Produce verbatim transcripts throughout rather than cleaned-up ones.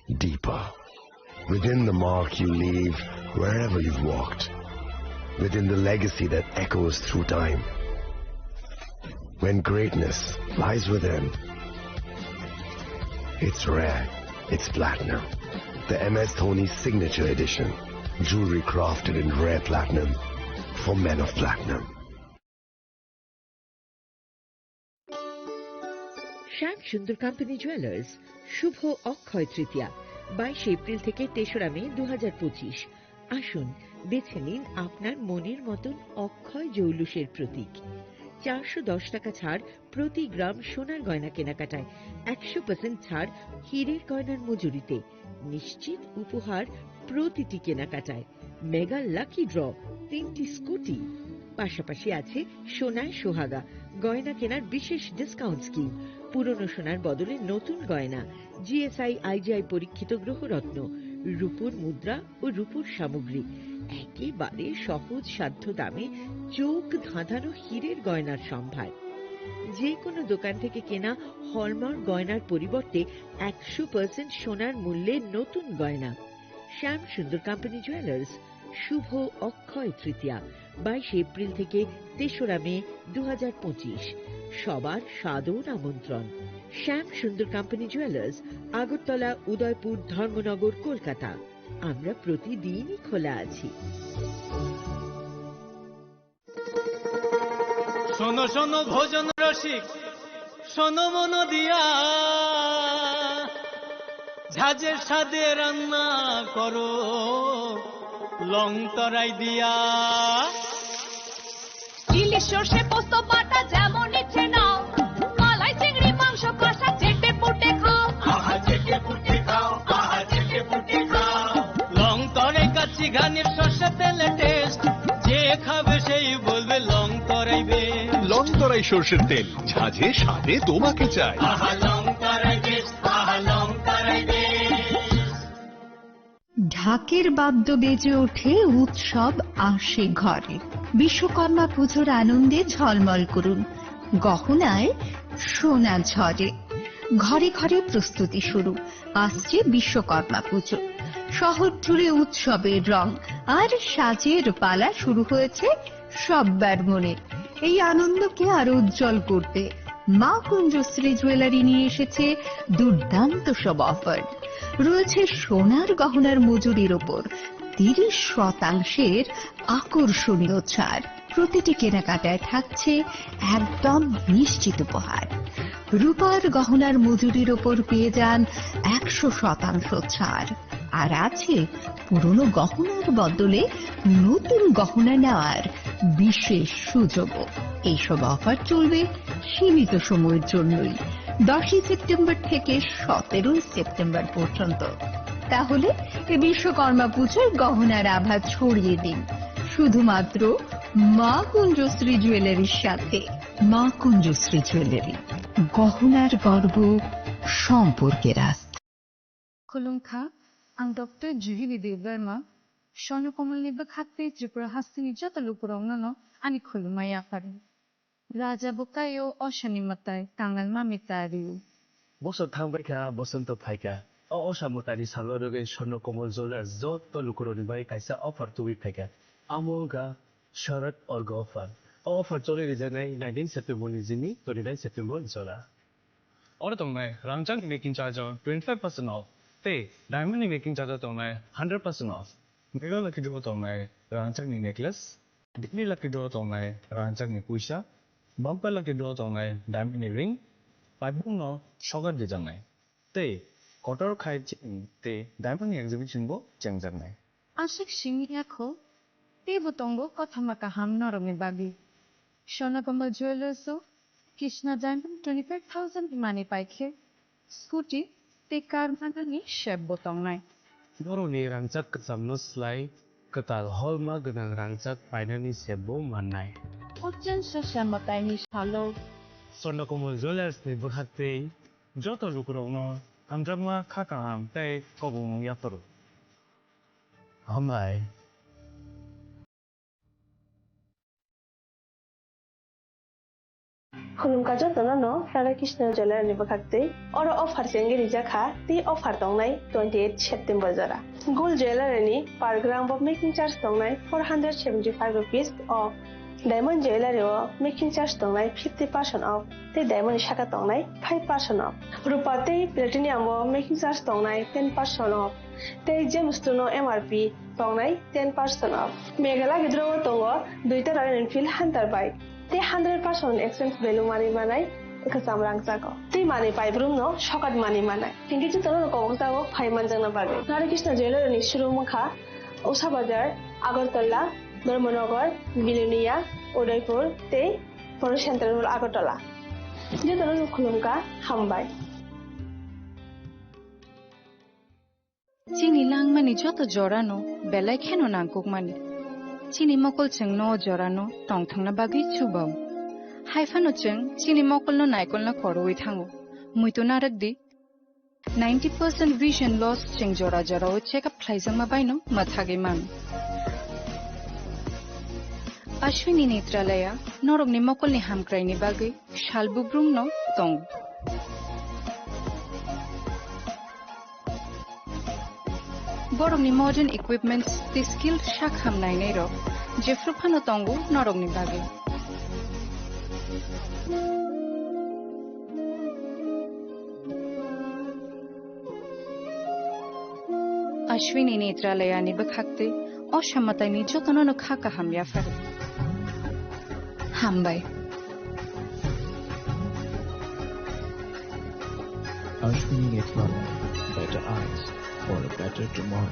Deeper. Within the mark you leave wherever you've walked. Within the legacy that echoes through time. When greatness lies within, it's rare, it's platinum. The M S Dhoni Signature Edition. Jewelry crafted in rare platinum for men of platinum. শ্যাম সুন্দর company jewellers, শুভ অক্ষয় তৃতীয়া, বাইশে এপ্রিল থেকে তেসরা মে দু হাজার পঁচিশ। আসুন, বেছে নিন আপনার মনের মতন অক্ষয় জৌলুসের প্রতীক। চারশো দশ টাকা ছাড় প্রতি গ্রাম সোনার গয়না কেনাকাটায়, একশো পার্সেন্ট ছাড় হীরের গয়নার মজুরিতে, নিশ্চিত উপহার প্রতিটি কেনাকাটায়, মেগা লাকি ড্র, তিনটি স্কুটি, পাশাপাশি আছে সোনায় সোহাগা, গয়না কেনার বিশেষ ডিসকাউন্ট স্কিম, পুরনো সোনার বদলে নতুন গয়না, জিএসআই আইজিআই পরীক্ষিত গ্রহরত্ন, রূপোর মুদ্রা ও রূপোর সামগ্রী, একেবারে সহজ সাধ্য দামে চোখ ধাঁধানো হীরের গয়নার সম্ভার। যে কোনো দোকান থেকে কেনা হলমার্ক গয়নার পরিবর্তে একশো পার্সেন্ট সোনার মূল্যে নতুন গয়না। শ্যাম সুন্দর কোম্পানি জুয়েলার্স, শুভ অক্ষয় তৃতীয়া, বাইশে এপ্রিল থেকে তেসরা মে দু হাজার পঁচিশ। সবার সাদর আমন্ত্রণ। শ্যাম সুন্দর কোম্পানি জুয়েলার্স, আগরতলা, উদয়পুর, ধর্মনগর, কলকাতা। আমরা প্রতিদিনই খোলা আছি। শোনো শোনো ভোজন রসিক, শোনো মন দিয়া, ঝাঁঝের স্বাদে রান্না করো লং তরাই দিয়া। ইলিশ সর্ষে পোস্ত বাটা যেমন ইচ্ছে নাও, মালাই চিংড়ি মাংস কষা চেটে পুটে খাও। আহা চেটে পুটে খাও, আহা চেটে পুটে খাও। লং তরাই কাচ্চি ঘানির সর্ষে তেলে টেস্ট, যে খাবে সেই বলবে লং তরাই বেশ। লং তরাই সর্ষের তেল, ঝাঁঝে স্বাদে তোমাকে চাই। আহা লং তরাই বেশ, আহা লং তরাই বেশ। ঢাকের বাদ্য বেজে ওঠে, উৎসব আসে ঘরে। বিশ্বকর্মা পুজোর আনন্দে ঝলমল করুন, গহনায় সোনা ঝরে। ঘরে ঘরে প্রস্তুতি শুরু, আসছে বিশ্বকর্মা পুজো। শহর জুড়ে উৎসবের রং আর সাজের পালা শুরু হয়েছে সব্বার মনে। এই আনন্দকে আরো উজ্জ্বল করতে মা কুঞ্জশ্রী জুয়েলারি নিয়ে এসেছে দুর্দান্ত সব অফার। রয়েছে সোনার গহনার মজুরির ওপর তিরিশ শতাংশের আকর্ষণীয় ছাড়। প্রতিটি কেনাকাটায় থাকছে একদম নিশ্চিত উপহার। রূপার গহনার মজুরির ওপর পেয়ে যান একশো শতাংশ ছাড়। আর আছে পুরনো গহনার বদলে নতুন গহনা নেওয়ার বিশেষ সুযোগও। এইসব অফার চলবে সীমিত সময়ের জন্যই, দশই সেপ্টেম্বর থেকে সতেরোই সেপ্টেম্বর পর্যন্ত। তাহলে এ বিশ্বকর্মা পুজোয় গহনার আভা ছড়িয়ে দিন শুধুমাত্র মা কুঞ্জশ্রী জুয়েলারির সাথে। মা কুঞ্জশ্রী জুয়েলারি, গহনার গর্ব, সম্পর্কের আস্থা। Khulumkha, ang Doctor Juhili Debbarma, Swarnakomal ni bwkhak tei Tripura hasteni joto lukurokno no ani khulumma yapharwi. Raja bwkhaio osani mwtai kangal mami ta rio. Bosor thang bai kha, bosonto phai kha. O osa mwtaini salo rwgwi Swarnakomal Jewellers joto lukurokni bagwi kaisa offer tubui phai kha. Amo wngkha Sharad Orgo offer. O offer choli rijaknai nineteen September ni jini twenty nine September jora. Oro tongnai rangchakni making charge o twenty five percent off tei diamond ni making charge o tongnai hundred percent off. Mega lucky draw tongnai rangchakni necklace, daily lucky draw tongnai rangchakni puisa, bumper lucky draw tongnai diamond ni ring, paibung no sogar dijaknai tei kotor khai chini tei diamond ni exhibition bo chengjaknai. Aswk simi ya kho, teibo tongo kothoma kaham norokni bagwi. Swarnakomal Jewellers o Krishna Diamond twenty five thousand ni manwi pai khe, scooty tei car manani sep bo tongnai. Borokni rangchak kwchamno slai kwtal holma gwnang rangchak painani sep bo mannai. Hokchen sasa mwtaini salo. Swarnakomal Jewellers ni bwkhak tei joto lukurokno hamjakma kha kaham tei kobongmung yapharo. Hambai. Khulumkha jotono no Radha Krishna Jewellery ni bwkhak twi. Oro offer chengwi rijak kha, tei offer tongnai twenty eight September jora. Gold Jewellery ni per gram bo making charge tongnai four hundred seventy five rupees off. Diamond Jewellery o making charge tongnai fifty percent off, tei diamond ni saka tongnai five percent off. Rupa tei platinum o making charge tongnai ten percent off, tei gemstone no M R P tongnai ten percent off. Meghalaya gidro o tongo duita Royal Enfield Hunter bike. Tei hundred percent exchange value manwi manai kwcham rangchago. Tei manwi paibrum no sokat manwi manai. Hinkhe jotono no kobok jago phai manjakna bagwi. Radha Krishna Jewellery ni showroom wngkha Usha Bazar, Agartala, Dharmanagar, Bilonia, Udaipur tei Poro Central Mall Agartala. Jotono no khulumkha, hambai. Chini langmani joto jorano belai kheno nangkukmani. Chini mokol chwngno o jorano tongthokna bagwi chubao. Haiphano chwng chini mokolno naikolna korwi thango. Muitu narwk di, ninety percent vision loss chwng jora jorao check up khlaijakma baino mwthagwi mano. Ashwini Netralaya norokni mokolni hamkraini bagwi sal bubrumno tongo. Borokni modern equipments tei skilled sak ham nainai rok jephru phano tongo norokni bagwi. Ashwini Netralaya ni bwkhak twi o samataini jotono no kha kaham yapharo. Hambai. Ashwini Netralaya, better eyes for a better tomorrow.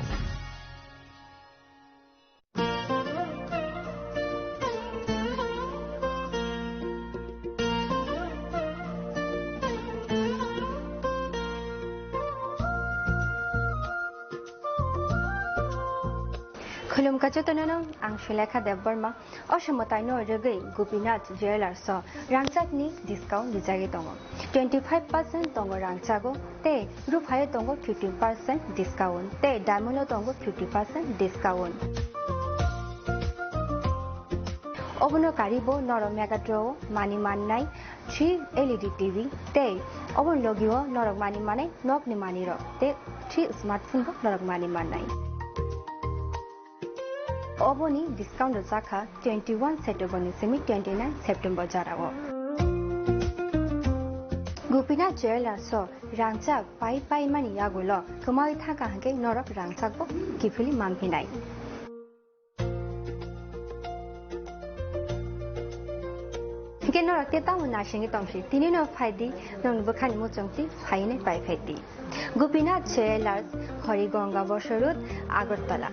Khulumkha jotono no, ang Sulekha Debbarma. O samataino rwgwi Gopinath Jewellers o rangchakni discount rijagwi tongo. Twenty five percent tongo rangchago tei ruphaio tongo fifteen percent discount tei diamond o tongo fifty percent discount. Obono karibo norok Megatron o manwi mannai three L E D T V tei oboni logio norok manwi mannai nokni manwirok tei three smartphone bo norok manwi mannai. Oboni discount rwjakha twenty one September ni simi twenty nine September jorao. Gopinath Jewellers o rangchak pai pai mani yagulo kwmawi thangkha hwnkhe norok rangchak bo kiphilwi manphinai. Hwnkhe norok tei tamo nasingwi tongsi, tini no phaidi, nokni bwkhani muchungtwi phainai pai phaidi. Gopinath Jewellers, Hori Ganga Bosor Road, Agartala.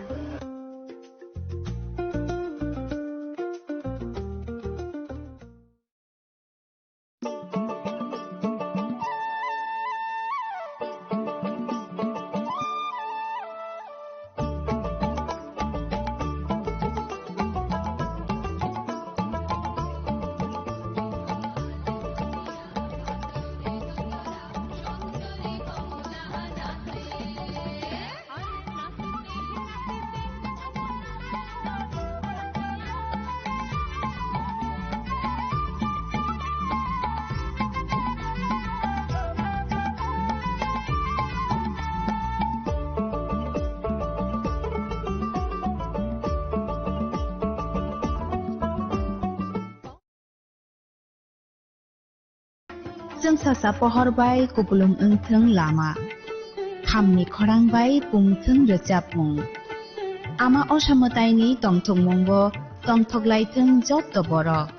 Chwng sasa pohor bai kupulung wngthwng lama, khamni khorang bai pungthwng rwchapmung. Ama osa mwtaini tongthokmungo tongthoklaithwng jotto borok.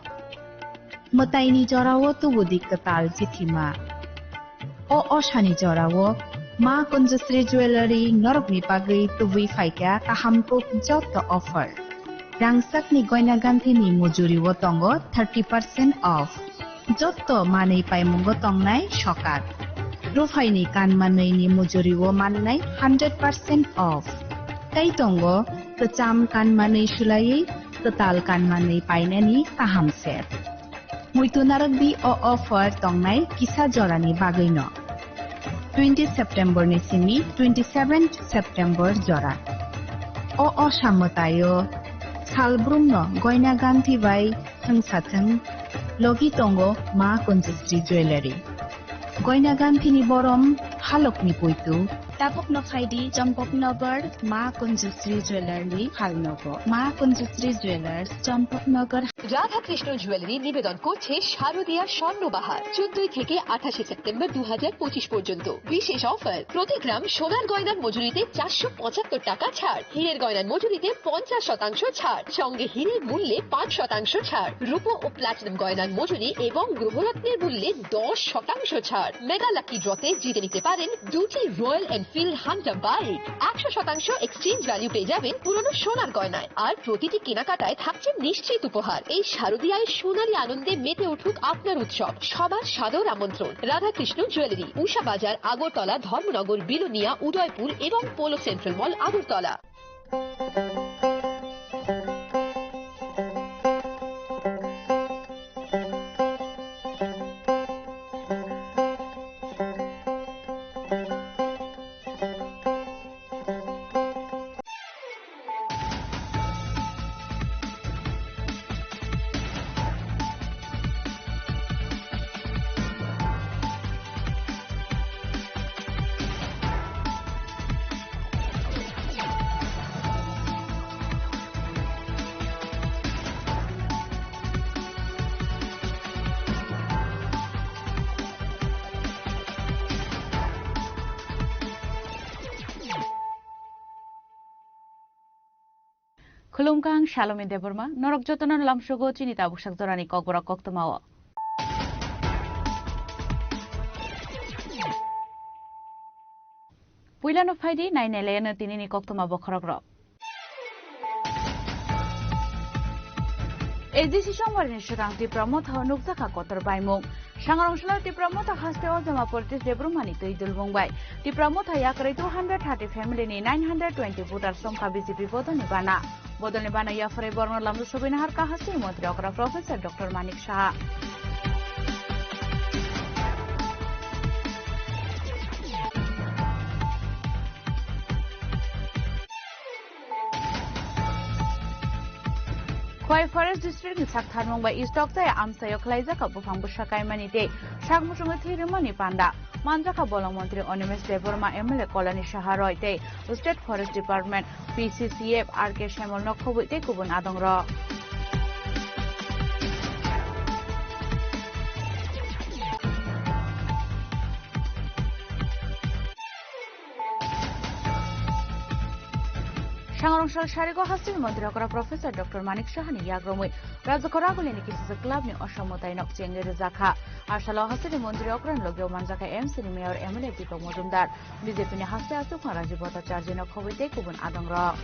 Mwtaini jorao tubudi kwtal chithima. O osani jorao Ma Kunjasri Jewellery norokni bagwi tubui phaikha kaham kuk jotto offer. Rangchakni goina ganthini mujurio tongo thirty percent off. Jotto manwi paimungo tongnai sokat. Ruphaini kanmanwini mujurio mannai hundred percent off. Tei tongo kwcham kanmanwi swlaiwi kwtal kanmanwi painani kaham set. Muitu narwkdi o offer tongnai kisa jorani bagwino. Twenty September ni simi twenty seven September jora. O osa mwtaio salbrumno goina ganthi bai thwngsa thwng Logi tongo Ma Kunjusri Jewellery. Goina ganthini borom halokni poitu. Tabukno phaidi Champaknagar Ma Kunjusri Jewellery ni phalnogo. Ma Kunjusri Jewellers, Champaknagar. Radhakrishna jewellery নিবেদন করছে শারদীয়া স্বর্ণবাহার, চোদ্দই থেকে আঠাশে সেপ্টেম্বর দু হাজার পঁচিশ পর্যন্ত। বিশেষ অফার, প্রতি গ্রাম সোনার গয়নার মজুরিতে চারশো পঁচাত্তর টাকা ছাড়, হীরের গয়নার মজুরিতে পঞ্চাশ শতাংশ ছাড়, সঙ্গে হীরের মূল্যে পাঁচ শতাংশ ছাড়, রূপো ও প্লাটিনাম গয়নার মজুরি এবং গ্রহরত্নের মূল্যে দশ শতাংশ ছাড়। মেগা লাকি ড্রতে জিতে নিতে পারেন দুটি রয়্যাল এনফিল্ড হান্টার বাইক, একশো শতাংশ এক্সচেঞ্জ ভ্যালু পেয়ে যাবেন পুরনো সোনার গয়নায়। আর প্রতিটি কেনাকাটায় থাকছে নিশ্চিত উপহার। এই শারদীয়ায় সোনালী আনন্দে মেতে উঠুক আপনার উৎসব। সবার সাদর আমন্ত্রণ। রাধাকৃষ্ণ জুয়েলারি, উষা বাজার, আগরতলা, ধর্মনগর, বিলোনিয়া, উদয়পুর এবং polo central mall, Agartala. Khulumkha, ang Salomi Debbarma, norok jotono lamsogo chini tabuk sak jorani kokborok koktwmao. Puilano phaidi, nainai laiano tinini koktwma bokhorokrok. A D C songbarini swkang Tipra Motha o nukjakha kotor baimung. Sangrong salo Tipra Motha haste o Joma Pritesh Debbarmani twi dulbung bai Tipra Motha yakarwi two hundred thirty family ni nine hundred twenty voters tongkha B J P bodolni bana. Bodolni bana yapharwi borokno lamjak sobai naharkha hasteni montri okra Professor Doctor Manik Saha. Khowai Forest District ni sak tharmung bai East Tokchaya amchaio khwlaijak buphang bwsa kaimani tei sak muchungwi thwi rwmani panda. Manjakha bolong montri Animesh Debbarma, M L A Kalani Saha Roy tei State Forest Department, P C C F, R K Saimol, Nokhobwi tei kubun adongrok. Sangrong sal sarigo hasteni montri okra Professor Doctor Manik Sahani yagromwi Rajokho Ragulini kisijak club ni osamotai nok chengwi rwjakha. Asalo hasteni montri okra ni logio manjakha M C ni mayor M L A Deepak Majumdar, B J P ni haste achukma Rajiv Bhattacharjee, Nokhobwi tei kubun adongrok.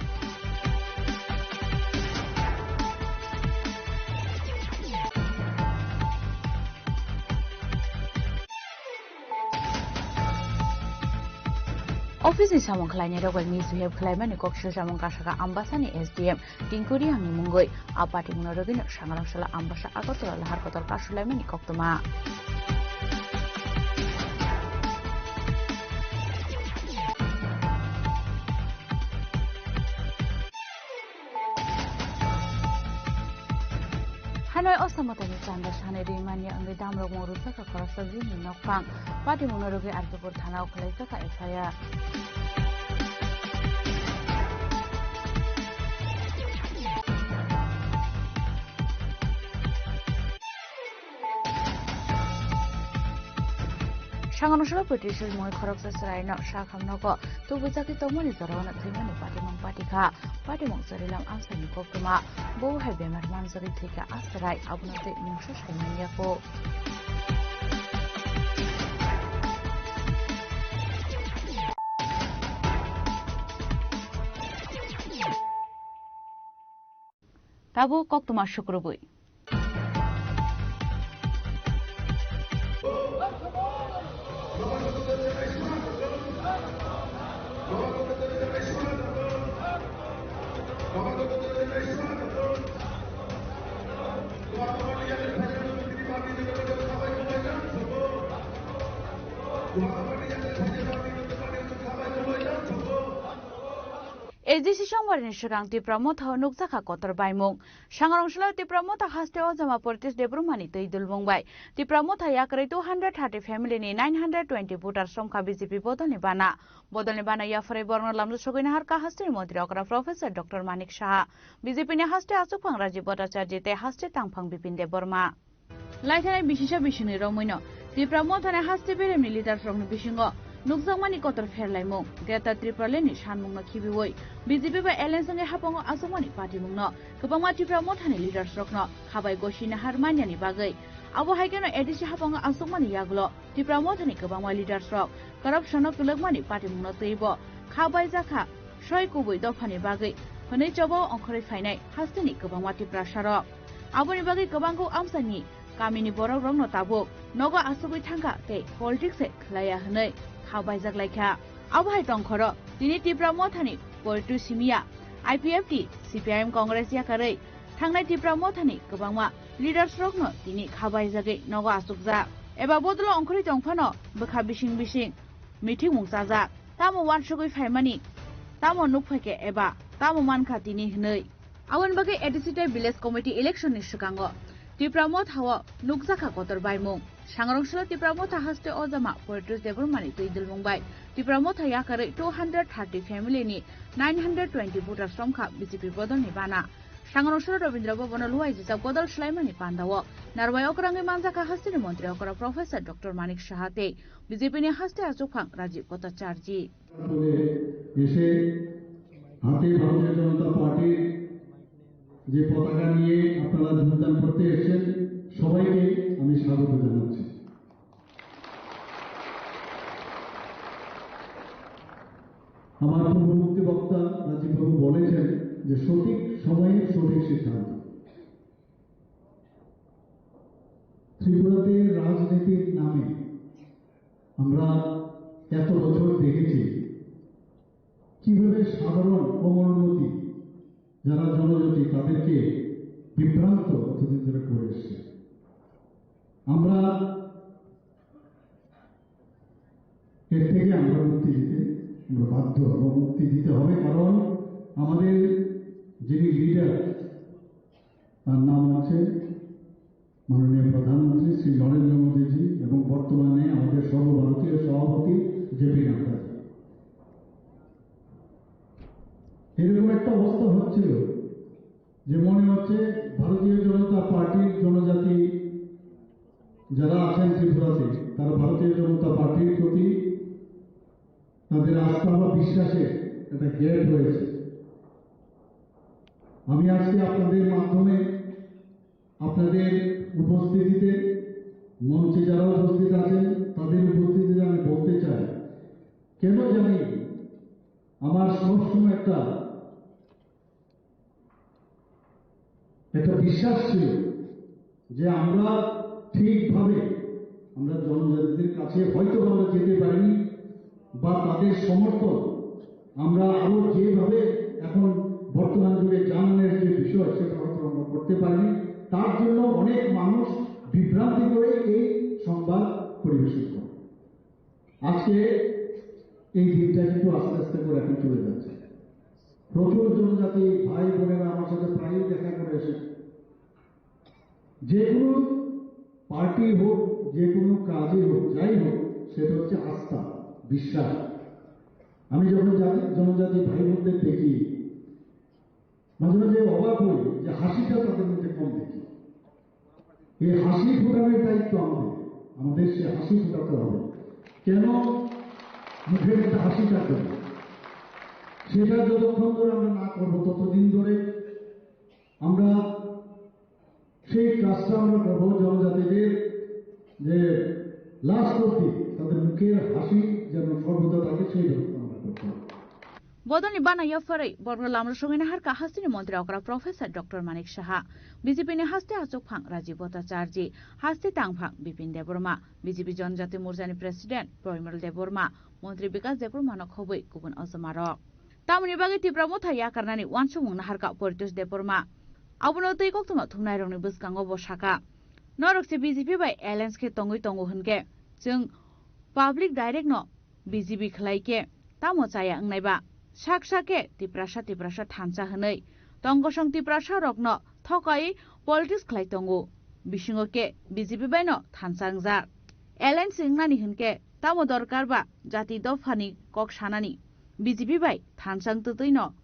Office ni samung khlainai rok bai misbehave khlaimani kok sujamung kasaka Ambasani S D M Tinku Reang ni mungwi. A patimungno rwgwino sangrong salo Ambasa Agartala lahar kotor kasulaimani koktwma. Hanoi osamotani chanda sanai rimani wngwi damrok mung rwjakha khoroksa bini nokphang. Patimungno rwgwi R K Pur thana o khwlaijakha F I R. Sangrong salo British mungwi khoroksa chwraino sakham nogo tubujagwi tongmani jorao no thwimani patimung patikha. Patimung Charilam amchaini koktwma, bo hai bemar manjagwi thwikha a chwrai, abono tei mungsa sai manya kho. Tabuk koktwma sukrubwi. A D C songbarini swkang Tipra Motha o nukjakha kotor baimung. Sangrong salo Tipra Motha haste o jama Portis Debbarmani twi dulmung bai Tipra Motha yakarwi two hundred thirty family ni nine hundred twenty voter somkha B J P bodolni bana. Bodolni bana yapharwi borokno lamjak sogwi naharkha hasteni montri okra Professor Doctor Manik Saha, B J P ni haste achukphang Rajiv Bhattacharjee tei haste tangphang Bipin Debbarma. Laikhanai bisisa bisingni romwino Tipra Mothani haste beremni leaders rokni bisingo nukjakmani kotor pherlaimung, Greater Tripura Land ni sanmungno khibiwi B J P bai alliance wngwi hapango achukmani patimungno kwbangma Tipra Mothani leaders rokno khabai gosi nahar manyani bagwi. Abo hai kheno A D C hapango achukmani yagulo Tipra Mothani kwbangma leaders rok corruption no kwlwkmani patimungno twibo kha baijakha soi kubui dophani bagwi hwnwi chobao ongkhorwi phainai hasteni kwbangma Tiprasa rok. Aboni bagwi kwbangkuk amchaini kamini borok rokno tabuk nogo asugwi thangkha tei politics se khlaiya hwnwi kha baijak laikha. Abo hai tongkhoro tini Tipra Mothani poitu simiya I P F T, C P I M Congress yakarwi thangnai Tipra Mothani kwbangma leaders rokno tini kha baijagwi nogo asukjak. Eba bodolo ongkhorwi tongphano bwkha bising bising meeting mung chajak. Tamo wansugwi phaimani, tamo nukphaikha eba tamo mankha tini hwnwi. Aboni bagwi A D C tei Village Committee election ni swkango Tipra Motha o nukjakha kotor baimung. Sangrong salo Tipra Motha haste o jama Portis Debbarmani twi dulmung bai Tipra Motha yakarwi two hundred thirty family ni nine hundred twenty voter somkha B J P bodolni bana. Sangrong salo Rabindra Bhavan o luai jijak bodol swlaimani pandao narwai okrangwi manjakha hasteni montri okra Professor Doctor Manik Saha tei B J P ni haste achukphang Rajiv Bhattacharjee. এসে হাতে ভারতীয় জনতা পার্টির যে পতাকা নিয়ে আপনারা যোগদান করতে এসেছেন, সবাইকে আমি স্বাগত জানাচ্ছি। আমার পূর্ববর্তী বক্তা রাজীব বাবু বলেছেন যে সঠিক সময়ে সঠিক সিদ্ধান্ত। ত্রিপুরাতে রাজনীতির নামে আমরা এত বছর দেখেছি কিভাবে সাধারণ কোমলমতি যারা জনজাতি তাদেরকে বিভ্রান্ত এতদিন ধরে করে এসছে। আমরা এর থেকে আমরা মুক্তি দিতে আমরা বাধ্য হব, মুক্তি দিতে হবে, কারণ আমাদের যিনি লিডার তার নাম হচ্ছে মাননীয় প্রধানমন্ত্রী শ্রী নরেন্দ্র মোদীজি এবং বর্তমানে আমাদের সর্বভারতীয় সভাপতি জে পি নাড্ডা। এরকম একটা অবস্থা হচ্ছিল যে মনে হচ্ছে ভারতীয় জনতা পার্টির জনজাতি যারা আছেন ত্রিপুরাতে, তারা ভারতীয় জনতা পার্টির প্রতি তাদের আস্থা বা বিশ্বাসের একটা গ্যাপ রয়েছে। আমি আজকে আপনাদের মাধ্যমে আপনাদের উপস্থিতিতে, মঞ্চে যারা উপস্থিত আছেন তাদের উপস্থিতিতে আমি বলতে চাই, কেন জানি আমার সবসময় একটা একটা বিশ্বাস ছিল যে আমরা ঠিকভাবে আমরা জনজাতিদের কাছে হয়তো আমরা যেতে পারিনি বা তাদের সমর্থন আমরা আরো যেভাবে এখন বর্তমান যুগে জানানোর যে বিষয় সেটা হয়তো আমরা করতে পারিনি, তার জন্য অনেক মানুষ বিভ্রান্তি করে এই সংবাদ পরিবেশন করে। আজকে এই দিনটা কিন্তু আস্তে আস্তে করে এখন চলে যাচ্ছে। প্রচুর জনজাতি ভাই বোনেরা আমার সাথে প্রায়ই দেখা করে এসে যে কোনো পার্টি হোক, যে কোনো কাজে হোক, যাই হোক, সেটা হচ্ছে আস্থা, বিশ্বাস। আমি যখন জাতি, জনজাতি ভাই বোনদের দেখি, মাঝে মাঝে অবাক হই যে হাসিটা তাদের মধ্যে কম দেখি। এই হাসি ফোটানোর দায়িত্ব আমাদের, আমাদের সে হাসি ফোটাতে হবে। কেন মুখের একটা হাসি থাকবে না? সেটা যতক্ষণ ধরে আমরা না করবো, ততদিন ধরে আমরা সেই কাজটা আমরা করবো, জনজাতিদের যে লাস্ট অব্দি তাদের মুখের হাসি যেন সর্বদা থাকে, সেই ব্যবস্থা আমরা করতে হবে। Bodolni bana yapharwi borokno lamrok sogwina harkha hasteni montri okra Professor Doctor Manik Saha, B J P ni haste achukphang Rajiv Bhattacharjee, haste tangphang Bipin Debbarma, B J P Janjati Morchani President Proimal Debbarma, Montri Bikas Debbarmano khobwi kubun ojomarok. Tamoni bagwi Tipra Motha yakarnani uansukmung naharkha Poritosh Debbarma. Abono twi koktwma thumnairokni bwskango bo sakha, norok se B J P bai alliance khe tongwi tongo hwnkhe chwng public direct no B J P khlai khe tamo chaya wngnai ba? Sak sak khe Tiprasa Tiprasa thansa hwnwi tongkosong Tiprasa rokno thokai politics khlai tongo. Bisingo khe B J P bai no thansa wngjak. Alliance wngnani hwnkhe tamo dorkar ba jati dophani kok sanani B J P bai thansa wngtwtwi no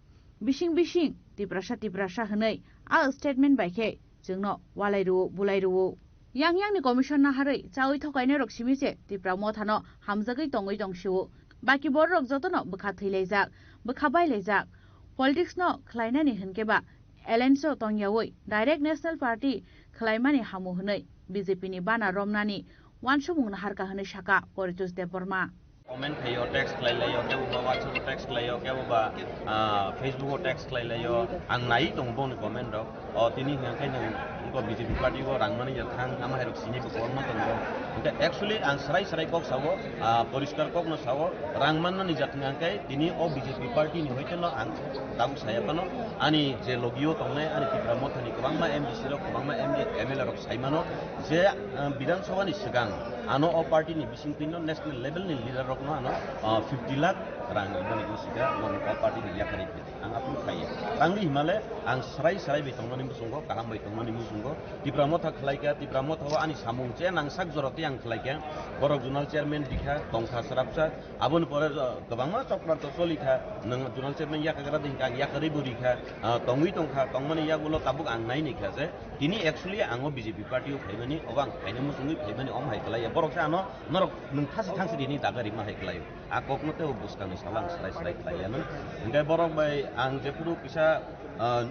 bising bising Tiprasa Tiprasa hwnwi a statement bai khe chwngno walai rwo, bulai rwo. Yang yang ni commission naharwi chawi thokainai rok simi se Tipra Motha no hamjagwi tongwi tong sio. Baki borok jotono bwkha thwilaijak, bwkha bailaijak. Politics no khlainani hwnkhe ba alliance o tongyawi direct National Party khlaimani hamu hwnwi B J P ni bana romnani wansukmung naharkha hwnwi saka Poritos Debbarma. Comment khaio, text khlai laio, kebo ba WhatsApp o text khlaio, kebo ba, ah, Facebook o text khlai laio. Ang nai tongo boni comment rok. O tini hwnkhe nwng wngkha B J P party o rang mani jak thang, ama hai rok sini bo kwbangma tongo. Hwnkhe actually ang srai srai kok sao, ah, poriskar kok no sao, rang manna ni jak hwnkhe tini o B J P party ni hoite no ang tabuk saya phano. Ani je logio tongnai ani Tipra Motha ni kwbangma M D C rok, kwbangma M D, M L A rok sai mano je, ah, Bidhan Sabha ni swkang ano o party ni bisingtwi no national level ni leader rok no ano, ah, fifty lakh rang rwmani wngkha, bo o party ni yakarwi phai ang approve khlaiya. Tangwi himale ang srai srai bai tongnani muchungo, kaham bai tongnani muchungo. Tipra Motha khlaikha, Tipra Motha o ani samung che nangsak jora tei ang khlaikha. Borok zonal chairman bikha, tongkha srapsa. Aboni pore, ah, kwbangma chokranto cholikha. Nwng zonal chairman yakagra dingkha, ang yakarwi bo rikha. Ah, tongwi tongkha, tongmani yagulo tabuk ang naini kha je tini actually ang o B J P party o phaimani, obo ang phaina muchungwi phaimani, omo hai khlaiya. Borok se ano norok nwng thasi thangsi rini daga rima hai khlaio. A kokno tei o bwskangni salo ang srai srai khlaiya nw. Hwnkhe borok bai ang jephuru kisa, ah,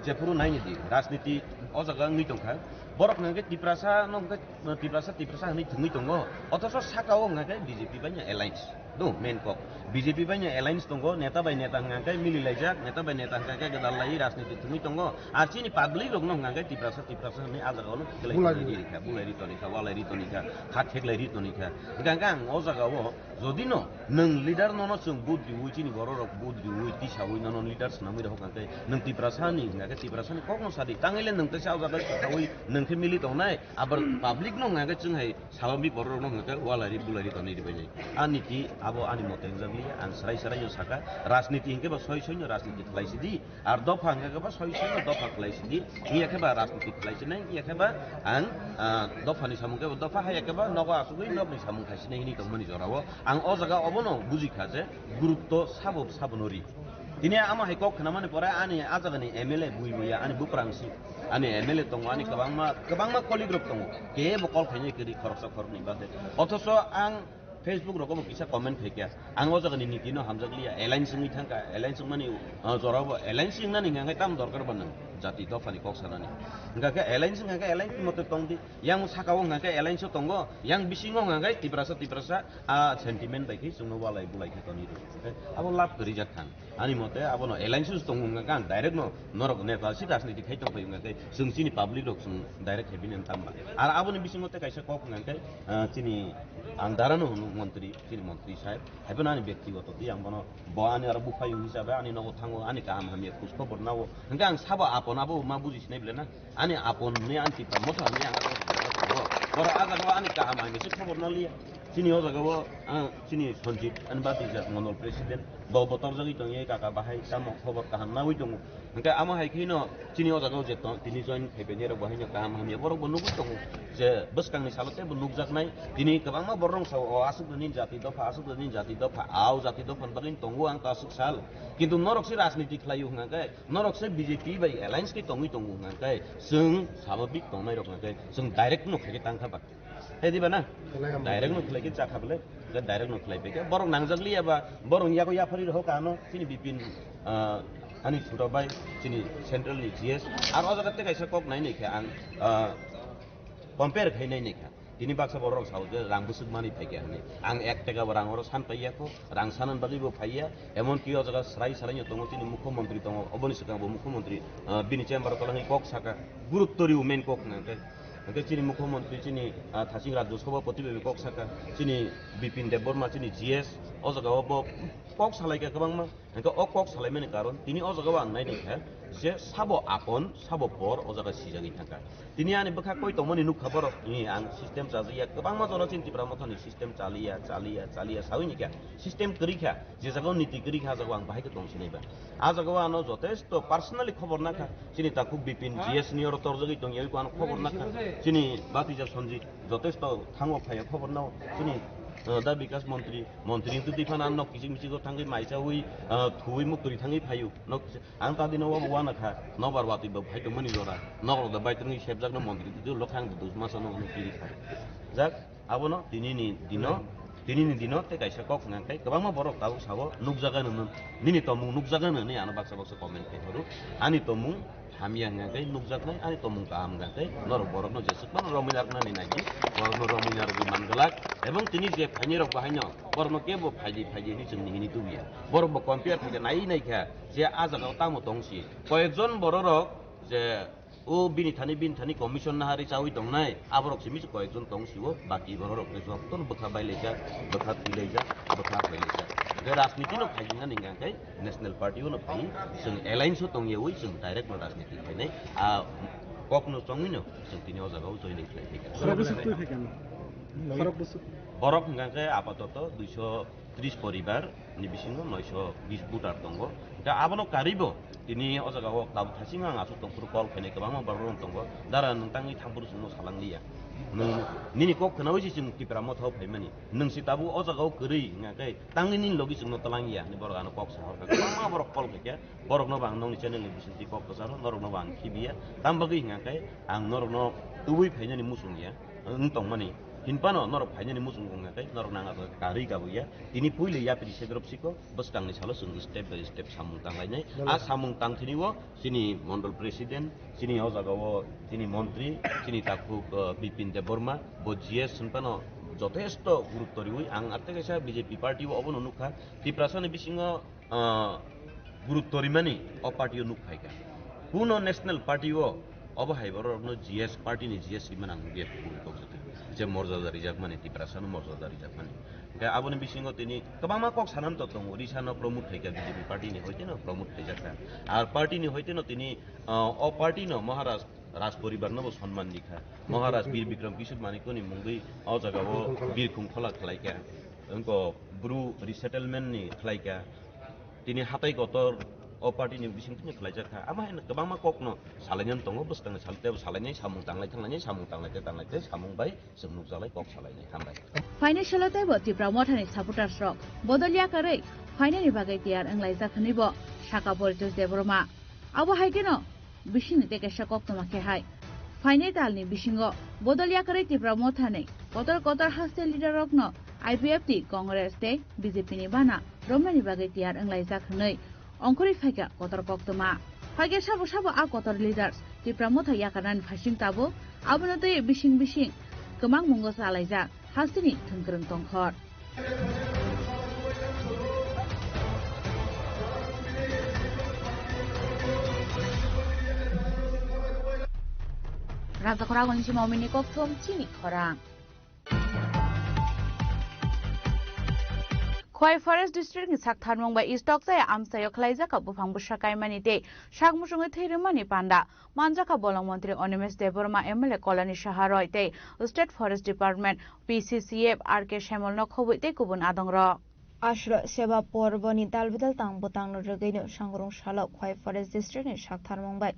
jephuru naini di, rajniti o jaga wngwi tongkha. Borok hwnkhe Tiprasa no hwnkhe, Tiprasa, Tiprasa hwnwi thwngwi tongo. Othocho saka o hwnkhe B J P bai no alliance. Do, main kok. B J P bai no alliance tongo, neta bai neta hwnkhe mili laijak, neta bai neta hwnkhe gwdal lai rajniti thwngwi tongo. Ar chini public rok no hwnkhe Tiprasa, Tiprasa hwnwi a jaga o no khlai Bulai rikha, bulai ri tonikha, walai ri tonikha, kha theklai ri tonikha. Hwnkhe ang o jaga o Jodi no nwng leader nono chwng vote riwi, chini borok rok vote riwi, tisawi nono leader swnamwi rw hwnkhe nwng Tiprasa ni hwnkhe Tiprasa ni kok no sadi, tangwi le nwng teisa o jaga sawi nwng khe mili tongnai, abar public no hwnkhe chwng hai sabamwi borok rok no hwnkhe walai ri bulai ri tonwi rwbainai. Ani ti abo ani mote wngjak liya, ang srai srai no saka, rajniti hwnkhe ba soi soi no rajniti khlai sidi, Ar dopha hwnkhe khe ba soi soi no dopha khlai sidi, iya khe ba rajniti khlai sinai, iya khe ba ang, ah, dopha ni samung khe bo dopha, hai khe ba nogo asugwi nog ni samung khai sinai hwnwi tongmani jora o. Ang o jaga obono buji kha je gurutto sabo sabo no ri. Tini amo hai kok khna mani pore ani a jaga ni M L A bui buya ani buprang si, ani M L A tongo, ani kwbangma, kwbangma colleague rok tongo, kebo call khainai kwrwi khoroksa khoroknwi ba khe. Othocho ang Facebook rogo bo kisa comment khaikha. Ang o jaga ni niti no hamjak liya, alliance wngwi thangkha, alliance wngmani, uh, jora bo alliance wngnani hwnkha khe tamo dorkar ba nwng jati dopha ni kok sanani. Hwnkha khe alliance wngkha khe alliance ni mote tong di. Yang saka o hwnkha khe alliance o tongo, yang bisingo hwnkha khe Tiprasa, Tiprasa, ah, sentiment bai khe chwngno walai bulai khe tonwi rw. Hwnkha khe abo lab kwrwi jak thang. Ani mote abono alliance o tongo hwnkha khe ang direct no norok neta si rajniti khai tong phai hwnkha khe chwng chini public rok chwng direct khe bini tamba. Ar aboni bisingo tei kaisa kok hwnkha khe, ah, chini ang dara no hwno montri, chini montri saheb. Haiphano ani bektigoto twi ang bono, bo ani aro buphayung hisabe ani nogo thango, ani kaham hamya khoj khobor nao. Hwnkhe ang sabo apon abo ma buji sinai bele na? Ani apon hwnwi ani Tipra Motha hwnwi ang aro tongo. Borok a jaga o ani kaham hamya se khobor na liya. Chini o jaga o, ah, chini Sanjib ani bati jak Mondol President. Bo bo torjagwi tongye kaka bahai tamo khobor kaham nawi tongo. Hwnkhe amo hai kheno chini o jaga o je tong, tini join khai bini rok bo haino kaham hamya borok bo nugwi tongo je bwskang ni salo tei bo nukjaknai. Tini kwbangma borok rok sao, o aswk nini jati dopha, aswk nini jati dopha, a o jati dopha ni bagwi tongo ang to aswk sal. Kintu norok se rajniti khlai o hwnkha khe, norok se B J P bai alliance khe tongwi tongo hwnkha khe, chwng sababik tongnai rok hwnkha khe chwng direct no khai khe tang kha ba. Hai diba na? Khlai hamya. Direct no khlai khe chakha bole, je direct no khlai pekhe. Borok nangjak liya ba, borok yago yaphari rw kha ano, chini Bipin, ah, ani chuto bai, chini central ni G S. Ar o jaga tei kaisa kok nai nai khe ang, ah, compare khai nai nai kha. Tini baksa borok sao je rang bwswk mani phai khe hwnwi. Ang ek taka bo rang oro san pai ya kho, rang sanan bagwi bo phai ya. Emon ki o jaga srai srai no tongo, chini mukhyamantri tongo, oboni swkang bo mukhyamantri, ah, bini chamber o kwlangwi kok saka, gurutto rw main kok hwnkha khe. Hwnkhe chini mukhyamantri chini, ah, thaching Rajya Sabhapati bai kok saka, chini Bipin Debbarma chini G S, o jaga o bo Kok salaikha kwbangma, hwnkhe o kok salaimani karon tini o jaga o ang naidi kha je sabo apon, sabo por o jaga sijagwi thangkha. Tini ani bwkha koi tongmani nukha borok, ni ang system chajakya, kwbangma jora chini Tipra Mothani system chaliya, chaliya, chaliya sawi ni kha, system kwrwi kha, je jaga o niti kwrwi kha, a jaga o ang bahai khe tong sinai ba. A jaga o ano jotesto personally khobor nakha, chini takhuk Bipin G S ni oro torjagwi tongya, oi ko ano khobor nakha, chini Batija Sanjit jotesto thango phaiya khobor nao, chini, uh, da Bikas Montri, Montri wngtwi twi phano ano kichik michik o thangwi maisawi, uh, thuwi muktwi thangwi phaio. Nok ang ta dino wabo wana kha, nobar watwi bo phai tongmani jora. Nokrok da bai tongwi sepjakno Montri twi lokha ang duduk masa no kiri kha. Jak, abono tinini dino, tinini dino tei kaisa kok hwnka khe kwbangma borok tabuk sabo nukjagano, nini tomung nukjagano hinwi ano baksa baksa comment khe phuru. Ani tomung hamya hwnka khe nukjaknai, ani tomung kaham hwnka khe norok borokno jeswk phano romwi narwknani nai di, borokno romwi narwgwi man glak, ebong tini je phainai rok bahaino borokno kebo phaidi phaidi hinwi chwng nihini tubuya. Borok bo compare khaikha nai naikha je a jaga o tamo tong si. Koyekjon bororok je o bini thani bini thani commission nahari chawi tongnai, aborok simi se koyekjon tong sio, baki bororok khe jotono bwkha bailaijak, bwkha twilaijak, bwkha phailaijak. Je rajniti no phaijingnani hwnka khe National Party o no phai, chwng alliance o tongyawi chwng direct no rajniti khainai. A kok no chongwi no chwng tini o jaga o join khlai phaikha. Khorok bwswk twi phaikha no? Khorok bwswk? Borok hwnka khe apatoto duiso tris poribar ni bisingo noiso bis voter tongo. Da abono karibo tini o jaga o tabuk thasing ang aswk tongphuru call khainai kwbangma borok rok tongo. Dara nwng tangwi thampuru chwngno salang liya. Nwng nini kok khwnawi se chwng Tipra Motha o phaimani. Nwng se tabuk o jaga o kwrwi hwnka khe tangwi nini logi chwngno twlang ya hinwi borok ano kok sahorkha. Kwbangma borok call khaikha. Borokno bo ang nokni channel ni bisingtwi kok kwcharo, norokno bo ang khibiya. Tam bagwi hwnka khe ang norokno tubui phainani muchung ya, wng tongmani. Hinphano norok phainani muchung wngkha khe norokno ang abo karwi kabwi ya. Tini puila yapri sekrop siko bwskangni salo chwng step by step samung tanglainai. A samung tangthini o chini mondol president, chini o jaga o chini montri, chini takhuk, uh, Bipin Debbarma, bo G S hinphano jotesto gurutto riwi ang atte kaisa B J P party o obono nukha. Tiprasani bisingo ah, gurutto rimani o party o nuk phaikha. Kuno national party o obo hai borokno G S party ni G S rimani ang nukya, kubui kok jotwi. Je morjada rijakmani, Tiprasano morjada rijakmani. Hwnkhe aboni bisingo tini kwbangma kok sanani to tongo, Risano promote khaikha B J P party ni hoiteno promote khaijakha. Ar party ni hoiteno tini, ah, o party no Maharaj Raj poribar no bo sonman dikha. Maharaj Bir Bikram Kishore Manikya ni mungwi o jaga o Birkhung Khola khlaikha. Wngko Bru resettlement ni khlaikha. Tini hatai kotor o party ni bising tini khlaijak kha. Ama hai kwbangma kokno salainani tongo, bwskangni sal-, tebo salainai, samung tanglai thanglainai, samung tanglai tei tanglai tei samung bai chwng nukjalai kok salainai. Hambai. Phainai salo teibo Tipra Mothani supporters rok bodol yakarwi phainani bagwi tiyar wnglaijak hwnwibo sakha Paritosh Debbarma. Abo hai kheno bisingni tei kaisa koktwma khe hai. Phainai talni bisingo bodol yakarwi Tipra Mothani kotor kotor haste leader rokno I P F T, Congress tei B J P ni bana romnani bagwi tiyar wnglaijak hwnwi ongkhorwi phaikha kotor koktwma. Phaikhe sabo sabo a kotor leaders Tipra Motha yakarnani phaising tabuk, abono twi bising bising kwmang mungo chalaijak hasteni thwngkwrwng tongkhor. Rajakhor Agoni Simomini kokthum chini khorang. Khowai Forest District ni sak tharmung bai stock chaya amchaio khwlaijak buphang bwsa kaimani tei sak muchungwi thwi rwmani panda manjakha bolong montri Animesh Debbarma, M L A Kalyani Saha Roy tei State Forest Department, P C C F, R K Samuel no khobwi tei kubun adongrok. Ashra Seba Porboni talbidal tang bwtangno rwgwino sangrung salo Khowai Forest District ni sak tharmung bai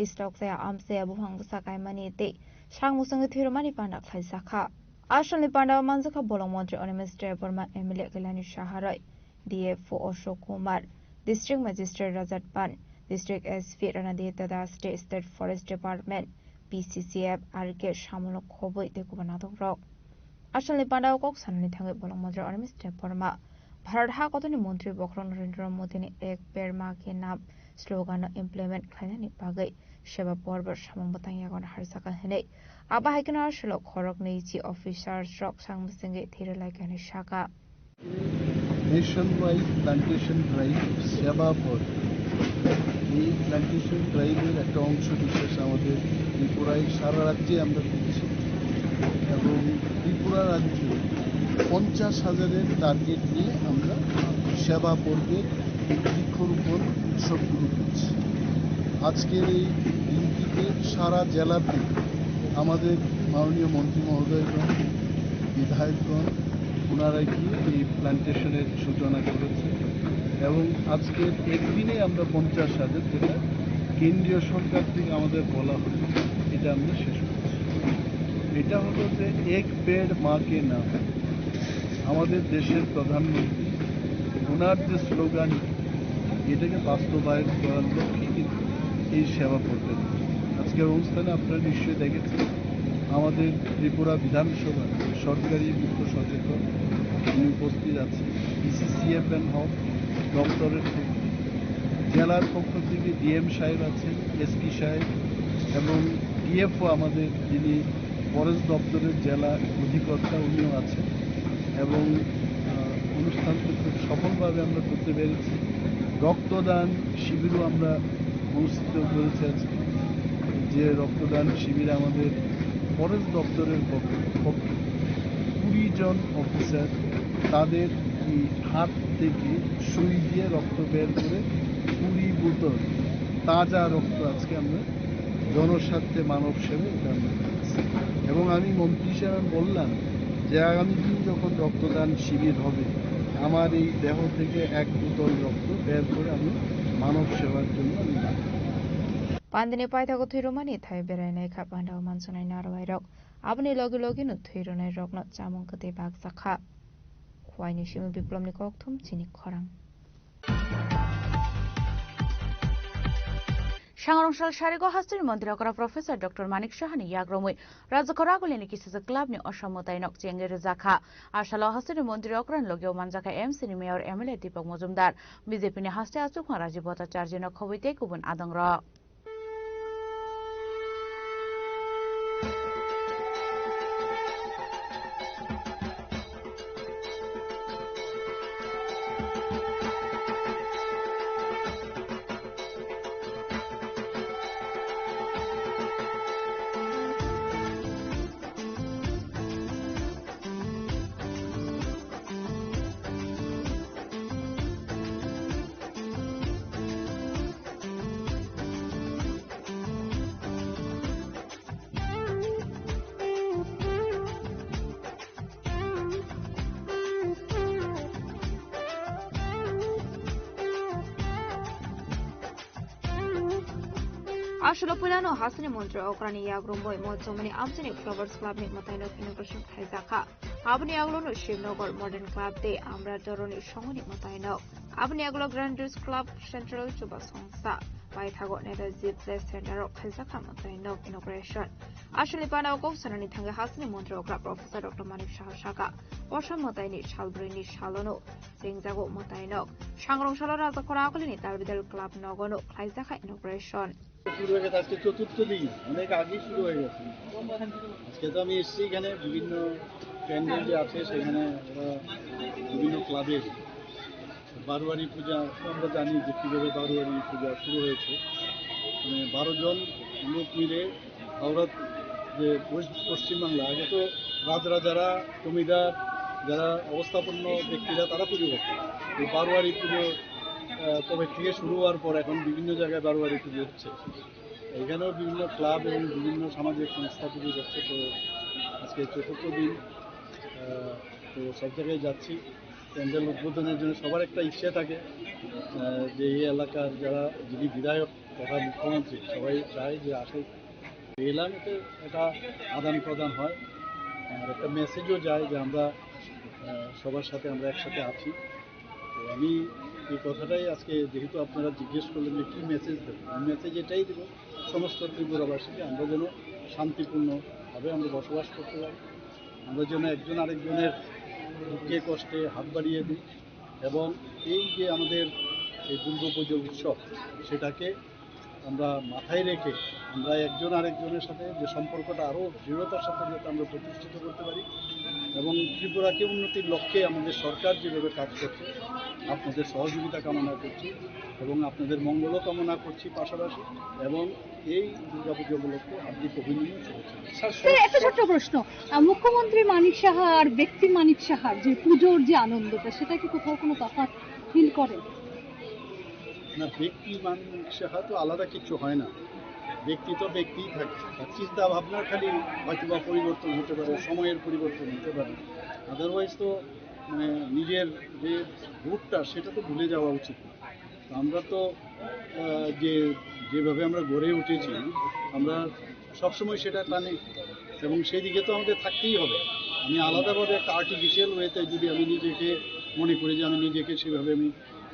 stock chaya amchaya buphang bwsa kaimani tei sak muchungwi thwi rwmani panda khlaijakha. Asalni pandao manjakha bolong montri Animesh Debbarma, M L A Kalyani Saha Roy, D F O Ashok Kumar, District Magistrate Rajat Pan, District S P Ranadita Das, State Forest Department, P C C F, R K Samuel no khobwi tei kubun adongrok. Asalni pandao kok sanani thangwi bolong montri Animesh Debbarma Bharat ha kotorni montri bokhorok Narendra Modini Ek Ped Maa Ke Naam slogan no implement khlainani bagwi Seba Porbor samung bwtang yago harjakha hwnwi. Abo hai kheno asalo khoroknwi chi officers rok sak bwswngwi thwi rwlaikha hwnwi sakha. Nationwide plantation drive Seba Porbor. এই প্ল্যান্টেশন ড্রাইভের একটা অংশ বিশেষ আমাদের ত্রিপুরায় সারা রাজ্যে আমরা দিচ্ছি এবং ত্রিপুরা রাজ্যে পঞ্চাশ হাজারের টার্গেট নিয়ে আমরা সেবা পর্বের এই বৃক্ষরোপণ উৎসব শুরু করছি। আজকের এই দিনটিতে সারা জেলাতে আমাদের মাননীয় মন্ত্রী মহোদয়গণ, বিধায়কগণ, ওনারা গিয়ে এই প্ল্যান্টেশনের সূচনা করেছে এবং আজকের একদিনে আমরা পঞ্চাশ হাজার, যেটা কেন্দ্রীয় সরকার থেকে আমাদের বলা হয়, এটা আমরা শেষ করছি। এটা হলো যে এক পেড় মা কে নাম। আমাদের দেশের প্রধানমন্ত্রী ওনার যে স্লোগান, এটাকে বাস্তবায়ন করার লক্ষ্যে কিন্তু এই সেবা প্রকল্প। আজকের অনুষ্ঠানে আপনারা নিশ্চয়ই দেখেছেন, আমাদের ত্রিপুরা বিধানসভার সরকারি মুখ্য সচেতক, উনি উপস্থিত আছেন। ডিসি সিএফএন হক দপ্তরের থেকে, জেলার পক্ষ থেকে ডিএম সাহেব আছেন, এসপি সাহেব এবং ডিএফও আমাদের, যিনি ফরেস্ট দপ্তরের জেলা অধিকর্তা, উনিও আছেন এবং, আহ, অনুষ্ঠানটি খুব সফলভাবে আমরা করতে পেরেছি। রক্তদান শিবিরও আমরা অনুষ্ঠিত করেছি আজকে, যে রক্তদান শিবিরে আমাদের ফরেস্ট দপ্তরের পক্ষ, পক্ষে কুড়ি জন অফিসার তাদের এই হাত থেকে সুই দিয়ে রক্ত বের করে কুড়ি বোতল তাজা রক্ত আজকে আমরা জনস্বার্থে মানব সেবা, এটা আমরা করেছি। এবং আমি মন্ত্রী হিসেবে আমি বললাম যে আগামী দিন যখন রক্তদান শিবির হবে, আমার এই দেহ থেকে এক বোতল রক্ত বের করে আমি মানব সেবার জন্য আমি দান করব। Pandini paithago thwirwmani thai berainai kha pandao mansunai narwai rok. Aboni logi logi no thwirwnai rokno chamung kwtwi baksa kha. Khwaini simi Biplomni kokthum chini khorang. Sangrong sal sarigo hasteni montri okra Professor Doctor Manik Sahani yagromwi Rajakhor Agulini kisijak club ni osom mwtai nok chengwi rwjakha. Asalo hasteni montri okra ni logio manjakha M C ni mayor M L A Deepak Majumdar, B J P ni haste achukma Rajiv Bhattacharya no khobwi tei kubun adongrok. Aswkno puilano hasteni montri okrani yagrumwi Mochomani amchaini Flowers Club ni mwtaino inauguration khlaijakha. Aboni yagulono Shivnagar Modern Club tei Amra Doroni songoni mwtaino. Aboni yagulo Grand Dunes Club Central Chuba Songsa paithago Netaji Play Center o khaijakha mwtaino inauguration. Aswkni panao kok sanani thangwi hasteni montri okra Professor Doctor Manik Saha sakha, osom mwtaini salbrwini salono chengjago mwtainok. Sangrong salo Rajakhor Agulini Talbidal Club nogono khlaijakha inauguration. শুরু হয়ে গেছে আজকে চতুর্থ দিন, অনেক আগেই শুরু হয়ে গেছে। আজকে তো আমি এসেছি এখানে, বিভিন্ন প্যান্ডেল যে আছে সেখানে ওরা বিভিন্ন ক্লাবের বারোয়ারি পূজা, আমরা জানি যে কীভাবে বারোয়ারি পূজা শুরু হয়েছে। মানে, বারো জন লোক মিলে হাওড়া যে পশ্চ-, পশ্চিমবাংলা, আগে তো রাজরাজারা, জমিদার, যারা অবস্থাপন্ন ব্যক্তিরা, তারা পুজো করতো। এই বারোয়ারি পুজো, আহ, কবে থেকে শুরু হওয়ার পর এখন বিভিন্ন জায়গায় বারোয়ারি পুজো হচ্ছে। এখানেও বিভিন্ন ক্লাব এবং বিভিন্ন সামাজিক সংস্থা পুজো করছে। তো আজকে চতুর্থ দিন, আহ, তো সব জায়গায় যাচ্ছি। প্যান্ডেল উদ্বোধনের জন্য সবার একটা ইচ্ছে থাকে, আহ, যে এই এলাকার যারা, যিনি বিধায়ক তথা মুখ্যমন্ত্রী, সবাই চায় যে আসুক। এলাম, এতে একটা আদান প্রদান হয়, আর একটা মেসেজও যায় যে আমরা, আহ, সবার সাথে আমরা একসাথে আছি। তো আমি এই কথাটাই আজকে, যেহেতু আপনারা জিজ্ঞেস করলেন যে কী মেসেজ দেবো, আমি মেসেজ এটাই দেবো সমস্ত ত্রিপুরাবাসীকে, আমরা যেন শান্তিপূর্ণভাবে আমরা বসবাস করতে পারি, আমরা যেন একজন আরেকজনের দুঃখে কষ্টে হাত বাড়িয়ে দিই, এবং এই যে আমাদের এই দুর্গাপুজো উৎসব, সেটাকে আমরা মাথায় রেখে আমরা একজন আরেকজনের সাথে যে সম্পর্কটা আরও দৃঢ়তার সাথে যাতে আমরা প্রতিষ্ঠিত করতে পারি, এবং ত্রিপুরাকে উন্নতির লক্ষ্যে আমাদের সরকার যেভাবে কাজ করছে, আপনাদের সহযোগিতা কামনা করছি এবং আপনাদের মঙ্গলও কামনা করছি পাশাপাশি, এবং এই দুর্গাপুজো উপলক্ষে হার্দিক অভিনন্দন, শুভেচ্ছা। স্যার, একটা ছোট্ট প্রশ্ন, আহ, মুখ্যমন্ত্রী মানিক সাহা আর ব্যক্তি মানিক সাহার যে পুজোর যে আনন্দটা, সেটা কি কোথাও কোনো তফাৎ? ফিল করে। না, ব্যক্তি মানুষ হয়তো আলাদা কিছু হয় না, ব্যক্তি তো ব্যক্তিই থাকে। তার চিন্তা ভাবনার খালি হয়তো বা পরিবর্তন হতে পারে, সময়ের পরিবর্তন হতে পারে। আদারওয়াইজ তো মানে নিজের যে রুটটা, সেটা তো ভুলে যাওয়া উচিত না। তো আমরা তো আহ, যে যেভাবে আমরা গড়ে উঠেছি, আমরা সবসময় সেটা টানি এবং সেই দিকে তো আমাদের থাকতেই হবে। আমি আলাদাভাবে একটা আর্টিফিশিয়াল ওয়েতে যদি আমি নিজেকে মনে করি যে আমি নিজেকে সেভাবে আমি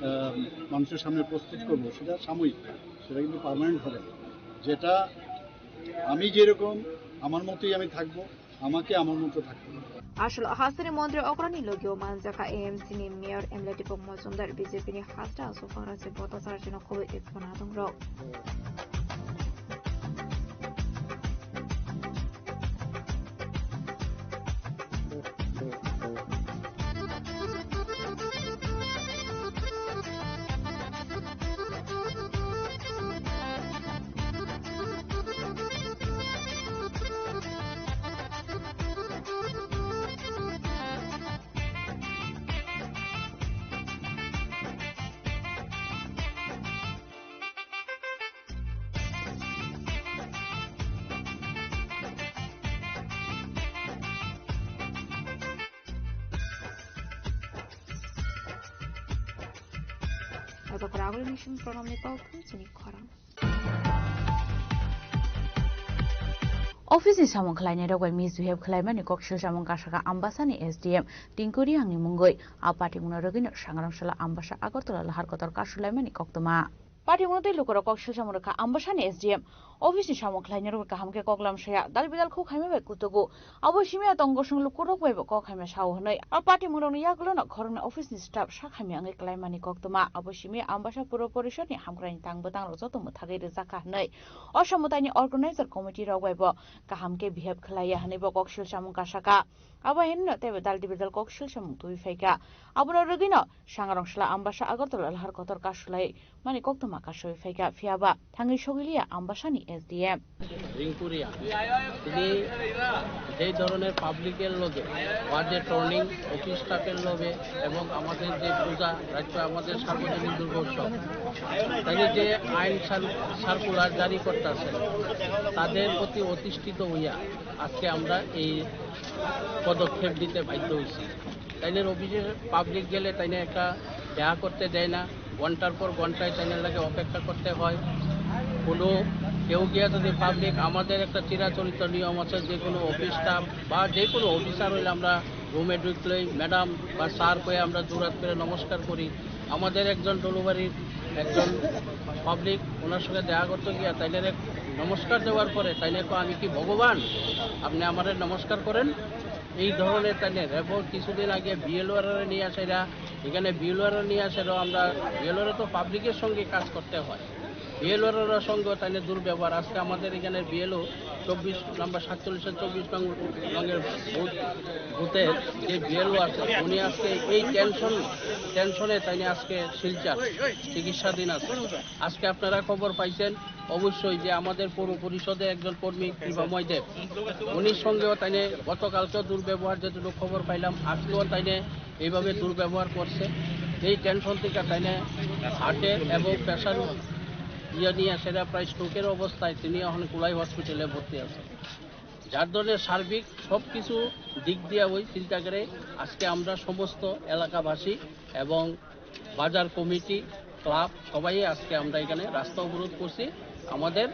আহ, মানুষের সামনে প্রস্তুত করবো, সেটা সাময়িক, সেটা কিন্তু পার্মানেন্ট হবে না। যেটা আমি যেরকম, আমার মতোই আমি থাকবো, আমাকে আমার মতো থাকতে হবে। Aswk hasini montri okrani logio manjaka A M C ni mayor M L A Deepak Majumdar, B J P ni hasta aswk Congress ni bota sarachino khobwi ekphano adongrok. Abo kwragwi Mission Pranamni kok thung chini khorang. Office ni samung khlainai rok bai misbehave khlaimani kok sil samung kasaka Ambasani S D M Tingkuri Angni mungwi. A patimungno rwgwino Sangrong Sala Ambasa Agartala lahar kotor kasulaimani koktwma. Patimungno tei lukurok kok sil samung rwkha Ambasani S D M. Office ni samung khlainai rok kaham khe kok lamsaya, dal bidal khuk haima bai kutugo. Abo simi a tongo song lukurok bai bo kok haima sao hwnwi. A patimung rokni yagulo no khoroknwi office ni staff sak hamya wngwi klaimani koktwma. Abo simi Ambasa Puro Porishod ni hamkrai ni tang bwtang rok joto mwthagwi rwjakha hwnwi. O samung taini organizer committee rok bai bo kaham khe behave khlaiya hwnwi bo kok sil samung kasaka. Abo hinwi no teibo dal dibidal kok sil samung twi phaikha. Abono rwgwino Sangrong Sala Ambasa Agartala lahar kotor kasulai mani koktwma kasui phaikha, phiya ba thangwi sogwiliya Ambasani S D M. রিংকুরিয়া, তিনি যেই ধরনের পাবলিকের লগে বা যে turning office স্টাফের লগে এবং আমাদের যে পূজা রাজ্য, আমাদের সার্বজনীন দুর্গোৎসব, তাই যে আইন সার-, সার্কুলার জারি করতেছে, তাদের প্রতি অতিষ্ঠিত হইয়া আজকে আমরা এই পদক্ষেপ নিতে বাধ্য হয়েছি। তাইনের অফিসে পাবলিক গেলে তাইনে একটা দেখা করতে দেয় না, ঘন্টার পর ঘন্টায় তাইনের লাগে অপেক্ষা করতে হয়। কোনো কেউ গিয়া যদি পাবলিক, আমাদের একটা চিরাচরিত নিয়ম আছে, যে কোনো অফিস স্টাফ বা যে কোনো অফিসার হইলে আমরা রুমে ঢুকলেই ম্যাডাম বা স্যার কয়ে আমরা জোরাত করে নমস্কার করি। আমাদের একজন ডেলিভারির একজন পাবলিক ওনার সঙ্গে দেখা করতে গিয়া তাইনের এক নমস্কার দেওয়ার পরে তাইনে কয়, "আমি কি ভগবান? আপনি আমারে নমস্কার করেন?" এই ধরনের তাইনের। এবং কিছুদিন আগে বিএলওরা নিয়ে আসে এরা, এখানে বিএলওরা নিয়ে আসে এরা, আমরা বিএলওরা তো পাবলিকের সঙ্গে কাজ করতে হয়, বিএলওরা সঙ্গে তাইনের দুর্ব্যবহার। আজকে আমাদের এখানে বিএলও চব্বিশ নম্বর, সাতচল্লিশের চব্বিশ নং, নংয়ের বুথ, বুথের যে বিএলও আছে, উনি আজকে এই টেনশন, টেনশনে তাইনে আজকে শিলচর চিকিৎসাধীন আছে। আজকে আপনারা খবর পাইছেন অবশ্যই যে আমাদের পৌর পরিষদে একজন কর্মী কৃপাময় দেব, উনির সঙ্গেও তাইনে গতকালকেও দুর্ব্যবহার, যেটুকু খবর পাইলাম, আজকেও তাইনে এইভাবে দুর্ব্যবহার করছে। এই টেনশন থেকে তাইনে হার্টের এবং প্রেশার ইয়ে নিয়ে সেটা প্রায় স্ট্রোকের অবস্থায় তিনি এখন কুলাই হসপিটালে ভর্তি আছেন। যার ধরনের সার্বিক সব কিছু দিক দিয়ে ওই চিন্তা করে আজকে আমরা সমস্ত এলাকাবাসী এবং বাজার কমিটি, ক্লাব সবাই আজকে আমরা এখানে রাস্তা অবরোধ করছি। আমাদের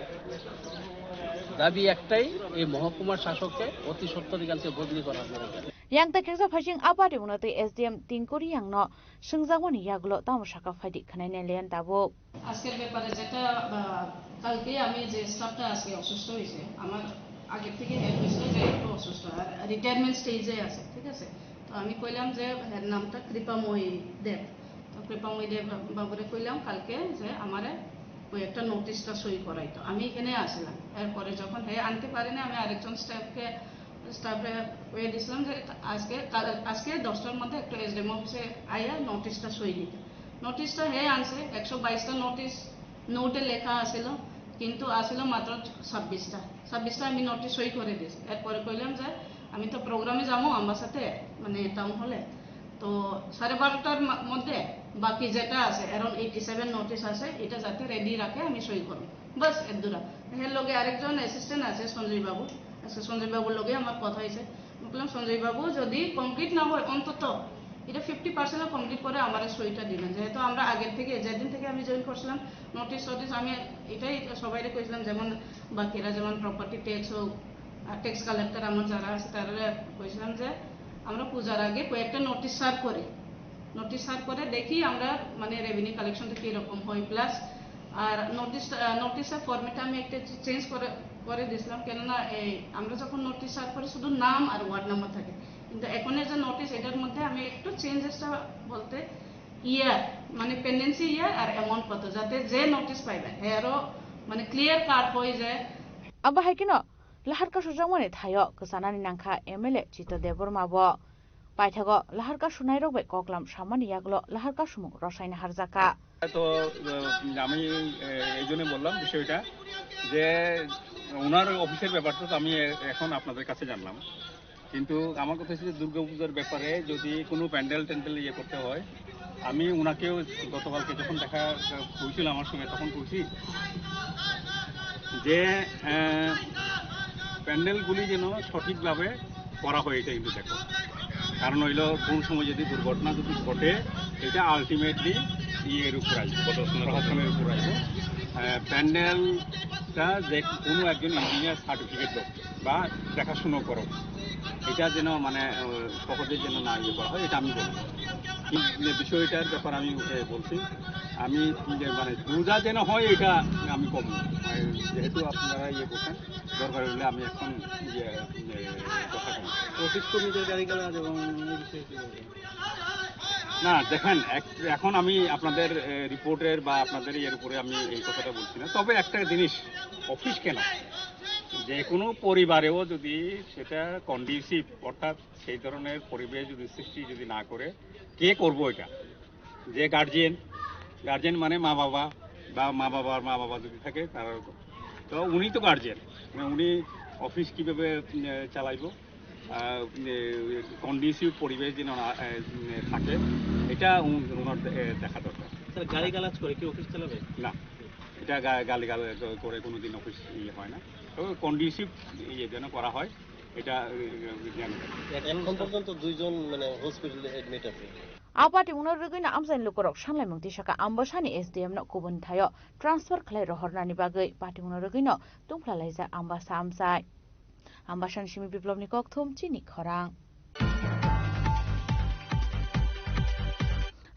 দাবি একটাই, এই মহকুমার শাসককে অতি সত্বর এখান থেকে বদলি করা দরকার। Yang ta kheksa phaising a patimungno tei S D M Tingkuri Angno swngjakmani yagulo tamo saka phaidi khwnai nai lian tabuk. আজকের ব্যাপারে যেটা, আহ, কালকে আমি যে স্টাফটা আজকে অসুস্থ হয়েছে, আমার আগের থেকে হেড হয়েছিল যে একটু অসুস্থ, আর রিটায়ারমেন্ট স্টেজে আছে, ঠিক আছে? তো আমি কইলাম যে এর নামটা কৃপাময়ী দেব। তো কৃপাময়ী দেব বাবুরে কইলাম কালকে যে আমারে ওই একটা নোটিশটা সই করাইতো। আমি এখানে আসলাম, এরপরে যখন হে আনতে পারে না, আমি আরেকজন স্টাফকে, স্টাফে কয়ে দিছিলাম যে আজকে, কাল, আজকে দশটার মধ্যে একটু এসডিএম অফিসে আইয়া নোটিশটা সই নিতে। নোটিশটা হে আনছে, একশো বাইশটা নোটিশ নোটে লেখা আছিল, কিন্তু আছিল মাত্র ছাব্বিশটা। ছাব্বিশটা আমি নোটিশ সই করে দিয়েছি। এরপরে কইলাম যে আমি তো প্রোগ্রামে যাবো আমার সাথে, মানে টাউন হলে। তো সাড়ে বারোটার মা-, মধ্যে বাকি যেটা আছে, অ্যারাউন্ড এইটি সেভেন নোটিশ আছে, এটা যাতে রেডি রাখে, আমি সই করব। বাস, এত দূর। এর লগে আরেকজন অ্যাসিস্ট্যান্ট আছে, সঞ্জয় বাবু। আজকে সঞ্জয় বাবুর লগে আমার কথা হয়েছে। বললাম, "সঞ্জয় বাবু, যদি কমপ্লিট না হয়, অন্তত এটা ফিফটি পার্সেন্ট কমপ্লিট করে আমার সইটা দিবেন।" যেহেতু আমরা আগের থেকে, যেদিন থেকে আমি জয়েন করছিলাম, নোটিশ টোটিশ আমি এটাই সবাইকে কইছিলাম, যেমন বাকিরা যেমন প্রপার্টি ট্যাক্স হোক, আর ট্যাক্স কালেক্টর আমার যারা আছে, তারা কইছিলাম যে আমরা পূজার আগে কয়েকটা নোটিশ সার্ভ করি, নোটিশ সার্ভ করে দেখি আমরা, মানে, রেভিনিউ কালেকশনটা কীরকম হয়। প্লাস আর নোটিশ, নোটিশের ফরম্যাটটা আমি একটা চেঞ্জ করে করে দিয়েছিলাম, কেননা এই আমরা যখন নোটিশ সার্ভ করি, শুধু নাম আর ওয়ার্ড নাম্বার থাকে, কিন্তু এখন যে নোটিশ, এটার মধ্যে আমি একটু চেঞ্জেসটা বলতে ইয়ার, মানে, পেন্ডেন্সি ইয়ার আর অ্যামাউন্ট কত, যাতে যে নোটিশ পাইবে, হ্যাঁ, আরও, মানে, ক্লিয়ার কাট হয় যে Abo hai kheno lahar kasujak mani thaio kwchanani nangkha M L A Chito Debbarma bo. Paithago lahar kasunairok bai koklam samani yagulo lahar kasumung rosaina harjakha. তো আহ, আমি আহ, এই জন্য বললাম বিষয়টা যে ওনার অফিসের ব্যাপারটা তো আমি এ- এখন আপনাদের কাছে জানলাম, কিন্তু আমার কথা হচ্ছে যে দুর্গাপূজার ব্যাপারে যদি কোনো প্যান্ডেল ট্যান্ডেল ইয়ে করতে হয়, আমি ওনাকেও গতকালকে যখন দেখা হয়েছিল আমার সঙ্গে, তখন বলছি যে আহ, প্যান্ডেলগুলি যেন সঠিকভাবে করা হয়, এটা কিন্তু দেখো। কারণ হইলো কোন সময় যদি দুর্ঘটনা যদি ঘটে, এটা আলটিমেটলি ইয়ের উপর আসবে, প্রশাসনের উপর আসবে। আহ, প্যান্ডেলটা যে কোনো একজন ইঞ্জিনিয়ার সার্টিফিকেট দেবে বা দেখাশুনো করো, এটা যেন, মানে, আহ, সহজে যেন না ইয়ে করা হয়, এটা আমি বলবো। এই যে বিষয়টার ব্যাপারে আমি, এ, বলছি, আমি যে, মানে, দুর্গা যেন হয়, এটা আমি কম, মানে, যেহেতু আপনারা ইয়ে করছেন, দরকার হলে আমি এখন ইয়ে, এ, কথা বলবো। অফিস কর্মীদের গালিগালাজ এবং এই বিষয়ে কি বলবেন? না, দেখেন, এক- এখন আমি আপনাদের, এ, রিপোর্টের বা আপনাদের ইয়ের উপরে আমি এই কথাটা বলছি না। তবে একটা জিনিস, অফিস কেন, যে কোনো পরিবারেও যদি সেটা কন্ডিউসিভ, অর্থাৎ সেই ধরনের পরিবেশ যদি সৃষ্টি যদি না করে, কে করবো এটা? যে গার্জিয়ান, গার্জিয়ান মানে মা বাবা, বা মা বাবার মা বাবা যদি থাকে, তারা ওরকম। তো উনি তো গার্জিয়ান, মানে উনি অফিস কীভাবে উম, চালাইবো, কন্ডিসিভ পরিবেশ যেন না, এ, উম, থাকে, এটা উন- ওনার দে- এ, দেখা দরকার। স্যার, গালিগালাজ করে কি অফিস চালাবে? না, এটা গা- গালিগালাজ করে কোনোদিন অফিস ইয়ে হয় না। তবে কন্ডিসিভ ইয়ে যেন করা হয়, এটা, এ, এ, জ্ঞান রাখে। এখন পর্যন্ত দুইজন মানে হসপিটালে অ্যাডমিট আছে। A patimungno rwgwino amchaini lukurok sanlaimung tisakha Ambasani S D M no kubun thaio transfer khlai rohornani bagwi. Patimungno rwgwino tungphla laijak Ambasa amchai. Ambasani simi Biplobni kokthum chini khorang.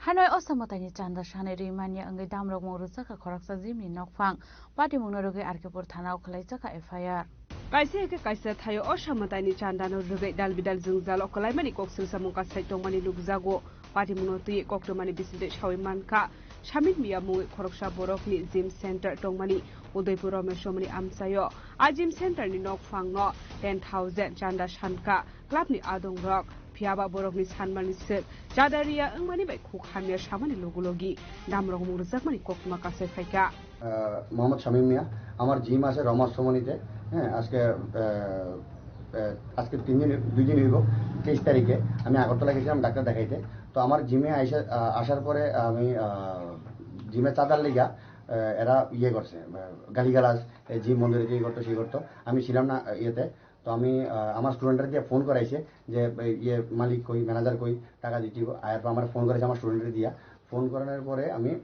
Hanoi o samataini chanda sanai rwi manya wngwi damrok mung rwjakha khoroksa Jimni nokphang. Patimungno rwgwi R K Pur thanao khwlaijakha F I R. Kaisa hai khe kaisa thaio o samataini chandano rwgwi dal bidal jwngjalo kwlaimani kok swngchamung kasai tongmani nukjago. Patimungno twiwi koktwmani bisingtwi sawi mankha. Samin Miya mungwi khoroksa borokni gym center tongmani Udaipur Romeshomoni amchaio. A gym center ni nokphangno ten thousand chanda sankha club ni adongrok. Phiyaba borokni sanmani swk chada riya wngmani bai khuk hamya samani logi logi damrok mung rwjakmani koktwma kasai phaikha. আহ, মোহাম্মদ শামীম মিয়া। আমার জিম আছে রমাজ সমনিতে। হ্যাঁ, আজকে আহ, আহ, আজকে তিন দিন, দুই দিন হইব। তেইশ তারিখে আমি আগরতলা গেছিলাম ডাক্তার দেখাইতে। তো আমার জিমে আইসা আহ, আসার পরে আমি আহ, জিমে চাঁদার লিগা আহ, এরা ইয়ে করছে, আহ, গালিগালাজ, এই জিম বন্ধ রেখে এই করতো সেই করতো। আমি ছিলাম না আহ, ইয়েতে। তো আমি আহ, আমার স্টুডেন্টরা দিয়ে ফোন করাইছে যে এই, ইয়ে মালিক কই, ম্যানেজার কই, টাকা দিতে হইব। আর আমার ফোন করেছে আমার স্টুডেন্টরা দিয়া। ফোন করানোর পরে আমি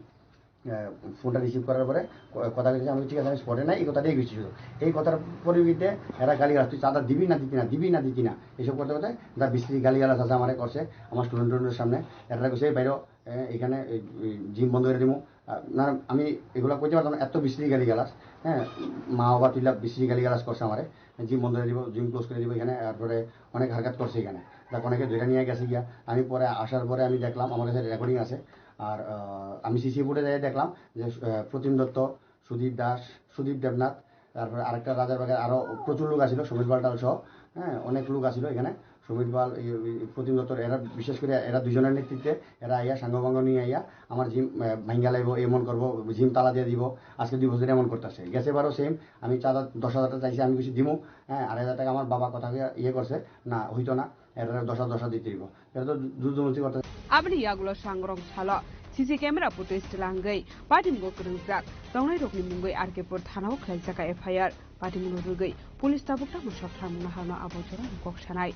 আহ, ফোনটা রিসিভ করার পরে ক- কথা বলছে, আমি ঠিক আছে, আমি স্পটে নাই, এই কথাটাই গেছি শুধু। এই কথার পরিপ্রেক্ষিতে এরা গালি গালাজ, "তুই চাঁদা দিবি না দিতি না, দিবি না দিতি না?" এইসব করতে করতে যা বিশ্রী গালি গালাজ আছে আমার করছে, আমার স্টুডেন্ট স্টুডেন্টের সামনে। এরা কইছে, "বাইরে, এ, এখানে এই, এই জিম বন্ধ করে দিবো।" আহ, না, আমি এগুলা কইতে পারতাম না, এত বিশ্রী গালি গালাজ। হ্যাঁ, মা বাবা তুইলা বিশ্রী গালি গালাজ করছে আমারে, "জিম বন্ধ করে দিব, জিম ক্লোজ করে দিব এখানে।" তারপরে অনেক হারকাত করছে এখানে, যাক অনেকে ধরে নিয়ে গেছে গিয়া। আমি পরে আসার পরে আমি দেখলাম, আমার কাছে রেকর্ডিং আছে। আর আহ, আমি সিসি ফুটেজে দেখলাম যে আহ, প্রতিম দত্ত, সুদীপ দাস, সুদীপ দেবনাথ, তারপরে আরেকটা রাজারবাগের আরো প্রচুর লোক আছিল, সমীর পাল্টাল সহ। হ্যাঁ, অনেক লোক আছিল এখানে। সমীর পাল, এই, এই প্রতিম দত্তর, এরা বিশেষ করে এরা দুজনের নেতৃত্বে এরা আইয়া সাঙ্গপাঙ্গ নিয়ে আইয়া আমার জিম আহ, ভাঙ্গা লাইব, এমন করবো, জিম তালা দিয়ে দিব। আজকে দুই বছর এমন করতেছে। গেছে বারো সেম, আমি চাঁদা দশ হাজার টাকা চাইছি, আমি কিছু দিমু। হ্যাঁ, আড়াই হাজার টাকা আমার বাবা কথা কইয়া ইয়ে করছে, না, হইতো না, এটা দশ হাজার, দশ হাজার দিতে হইব। এটা তো জোর জবরদস্তি করতে Aboni yagulo sangrong salo C C camera footage twlangwi patimung kwrwngjak tongnairokni mungwi R K Pur thanao khlaijak F I R. Patimungno rwgwi police tabuk tamo sok thangmungno harno abo jorano kok sanai.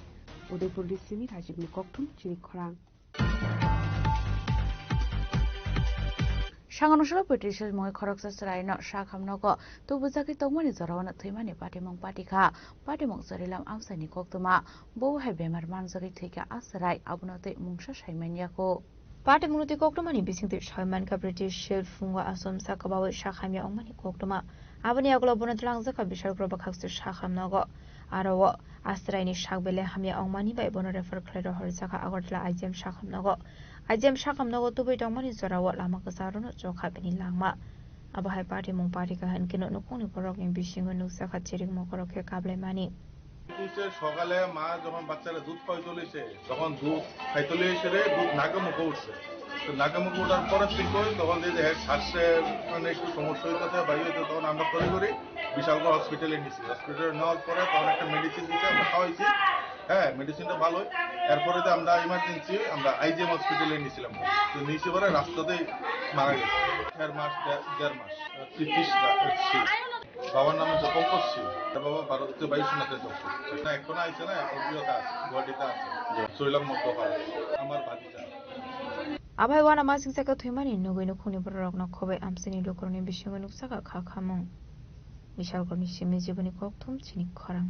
Udaipurni simi Rajibni kokthum chini khorang. Sanganusalo British mungwi khoroksa chwraino sakhamnogo tubujagwi tongmani jorao thwimani patimung patikha. Patimung chwrilam amchaini koktwma, bo hai bemar manjagwi thwikha a chwrai, abono tei mungsa saimanyako. Patimungno tei koktwmani bisingtwi saimankha British phungo achomsa kwbawi sakhamya wngmani koktwma. Aboni yagulo bono twlangjakha bisal groba khakchir sakhamnogo. Aro o Astraini sak belai hamya wngmani bai bono refer khlai rohorjakha Agartala I G M sakhamnogo. I G M sakhamnogo tubui tongmani jorao lama kwcharo no chokha bini langma. Abo hai patimung patikha hinkhe no nukhungni borokni bisingo nukjakha chirik mokorok khe kablaimani. তুলছে সকালে, মা যখন বাচ্চারা দুধ খাওয়াই তুলেছে, তখন দুধ খাই তুলে এসে রে দুধ নাকে মুখে উঠছে। তো নাকে মুখে উঠার পরের থেকে তখন যে, যে শ্বাসে মানে একটু সমস্যা হইতেছে, বায়ু হইতে, তখন আমরা করে করে বিশালগড় হসপিটালে নিছি। হসপিটালে নেওয়ার পরে তখন একটা মেডিসিন দিছে, আমরা খাওয়াইছি। হ্যাঁ, মেডিসিনটা ভালোই। এরপরে তো আমরা ইমার্জেন্সি আমরা আইজিএম হসপিটালে নিয়েছিলাম। তো নিচে পরে রাস্তাতেই মারা গেছে। দেড় মাস, দেড়, দেড় মাস। তিরিশ রা-, ছিল। বাবার নাম হচ্ছে পঙ্কজ সিং। তার বাবা ভারতে বায়ুসেনাতে যোগ করছে। না, এখন আইছে না, এখন বিয়েতে আছে, গুয়াহাটিতে আছে। শৈলাম মধ্যপাড়া, আমার ভাতিজা। Abai wana masing saka thwimani nugwi nukhungni bororokno khobai amchaini lukurokni bisingo nukjakha kha khamung. Bishalkorni simi jiboni kokthum chini khorang.